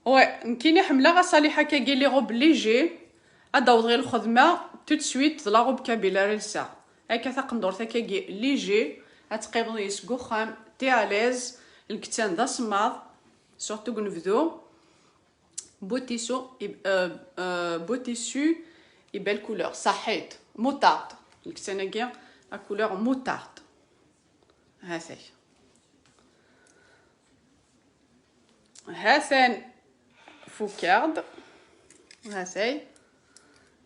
Ouais, nekkini ḥemmleɣ a Ṣaliḥa akkagi les robes légers, ad d-awḍeɣ i lxedma, tout de suite, d la robe kabyle ara lseɣ. Akka taqendurt akkagi léger, ad teqqimeḍ yis deg uxxam, t'es à l'aise, lkettan d asemmaḍ, surtout deg unebdu. Beau tissu, et, euh, euh, beau tissu et belle couleur. Ṣaḥit. Moutarde. Lkettan-agi, la couleur moutarde. Ha-t-ay. Ha-t-an. Fukeɣ-d. Ha-t-ay.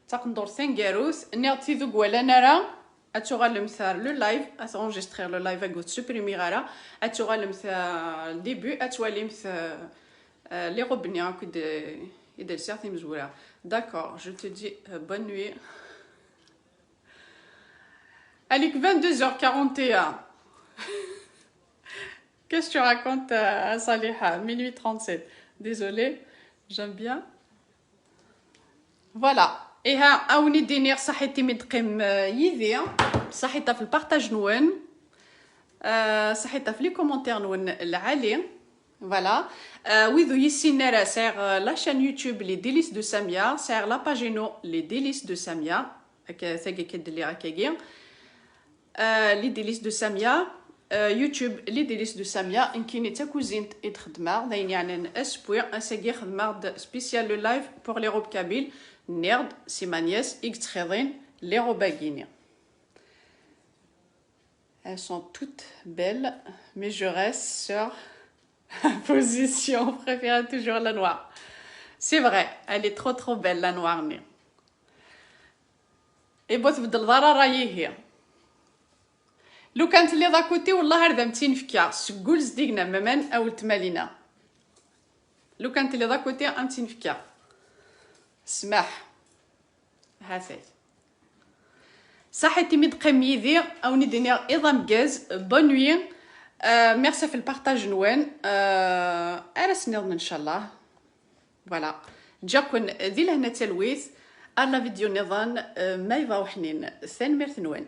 Taqendurt taneggarut, nniɣ-d tid ur walan ara, ad tuɣalemt ar le live, ad enregistriɣ le live, ad ur t-supprimiɣ ara, ad tuɣalemt ar le début, ad twalimt, euh, euh, les robes-nni akk i d-, i d-lsiɣ timezwura. D'accord, je te dis, euh, bonne nuit. Allez, vingt-deux heures quarante et un. Qu'est-ce que tu racontes, euh, à Saliha? Minuit trente-sept. Désolée, j'aime bien. Voilà. Iha, a wen-d-iniɣ ṣaḥit imi d-teqqimem, euh, yid-i. Ṣaḥit ɣef le partage-nwen. Euh, ṣaḥit ɣef les commentaires-nwen lɛali. Voilà. Euh, wid ur yi-ssinen ara, sɛiɣ, euh, la chaîne YouTube Les Délices de Samia, sɛiɣ la page-inu Les Délices de Samia. Akka, tagi akka d-lliɣ akkagi. Euh, Les Délices de Samia, euh, YouTube, Les Délices de Samia, nekkini d takuzint i d-xeddmeɣ, d ayen yeɛnan asewwi, ass-agi xedmeɣ-d spécial le live pour les robes kabyles, nniɣ-d, c'est ma nièce i yettxiḍin les robes-agi-ni. Elles sont toutes belles, mais je reste sur la position préférée, toujours la noire. C'est vrai, elle est trop trop belle, la noire-nni. Et bon, tbeddleḍ ara ṛṛay ihi. Lukan telliḍ à côté, wallah ar d am-tt-in-fkeɣ, seg ul zeddigen am aman a weltma Lina. Lukan telliḍ à côté, am-tt-in-fkeɣ. Smaḥ. Ha-t-ay. Ṣaḥit imi d-teqqimem yid-i, a wen-d-iniɣ iḍ ameggaz, bonne nuit. Euh, merci ɣef le partage-nwen. Euh, ar ass-nniḍen, ncallah. Voilà. Ǧǧiɣ-ken di lehna d talwit. Ar la vidéo-nniḍen, euh, ma yebɣa uḥnin. Tanemmirt-nwen.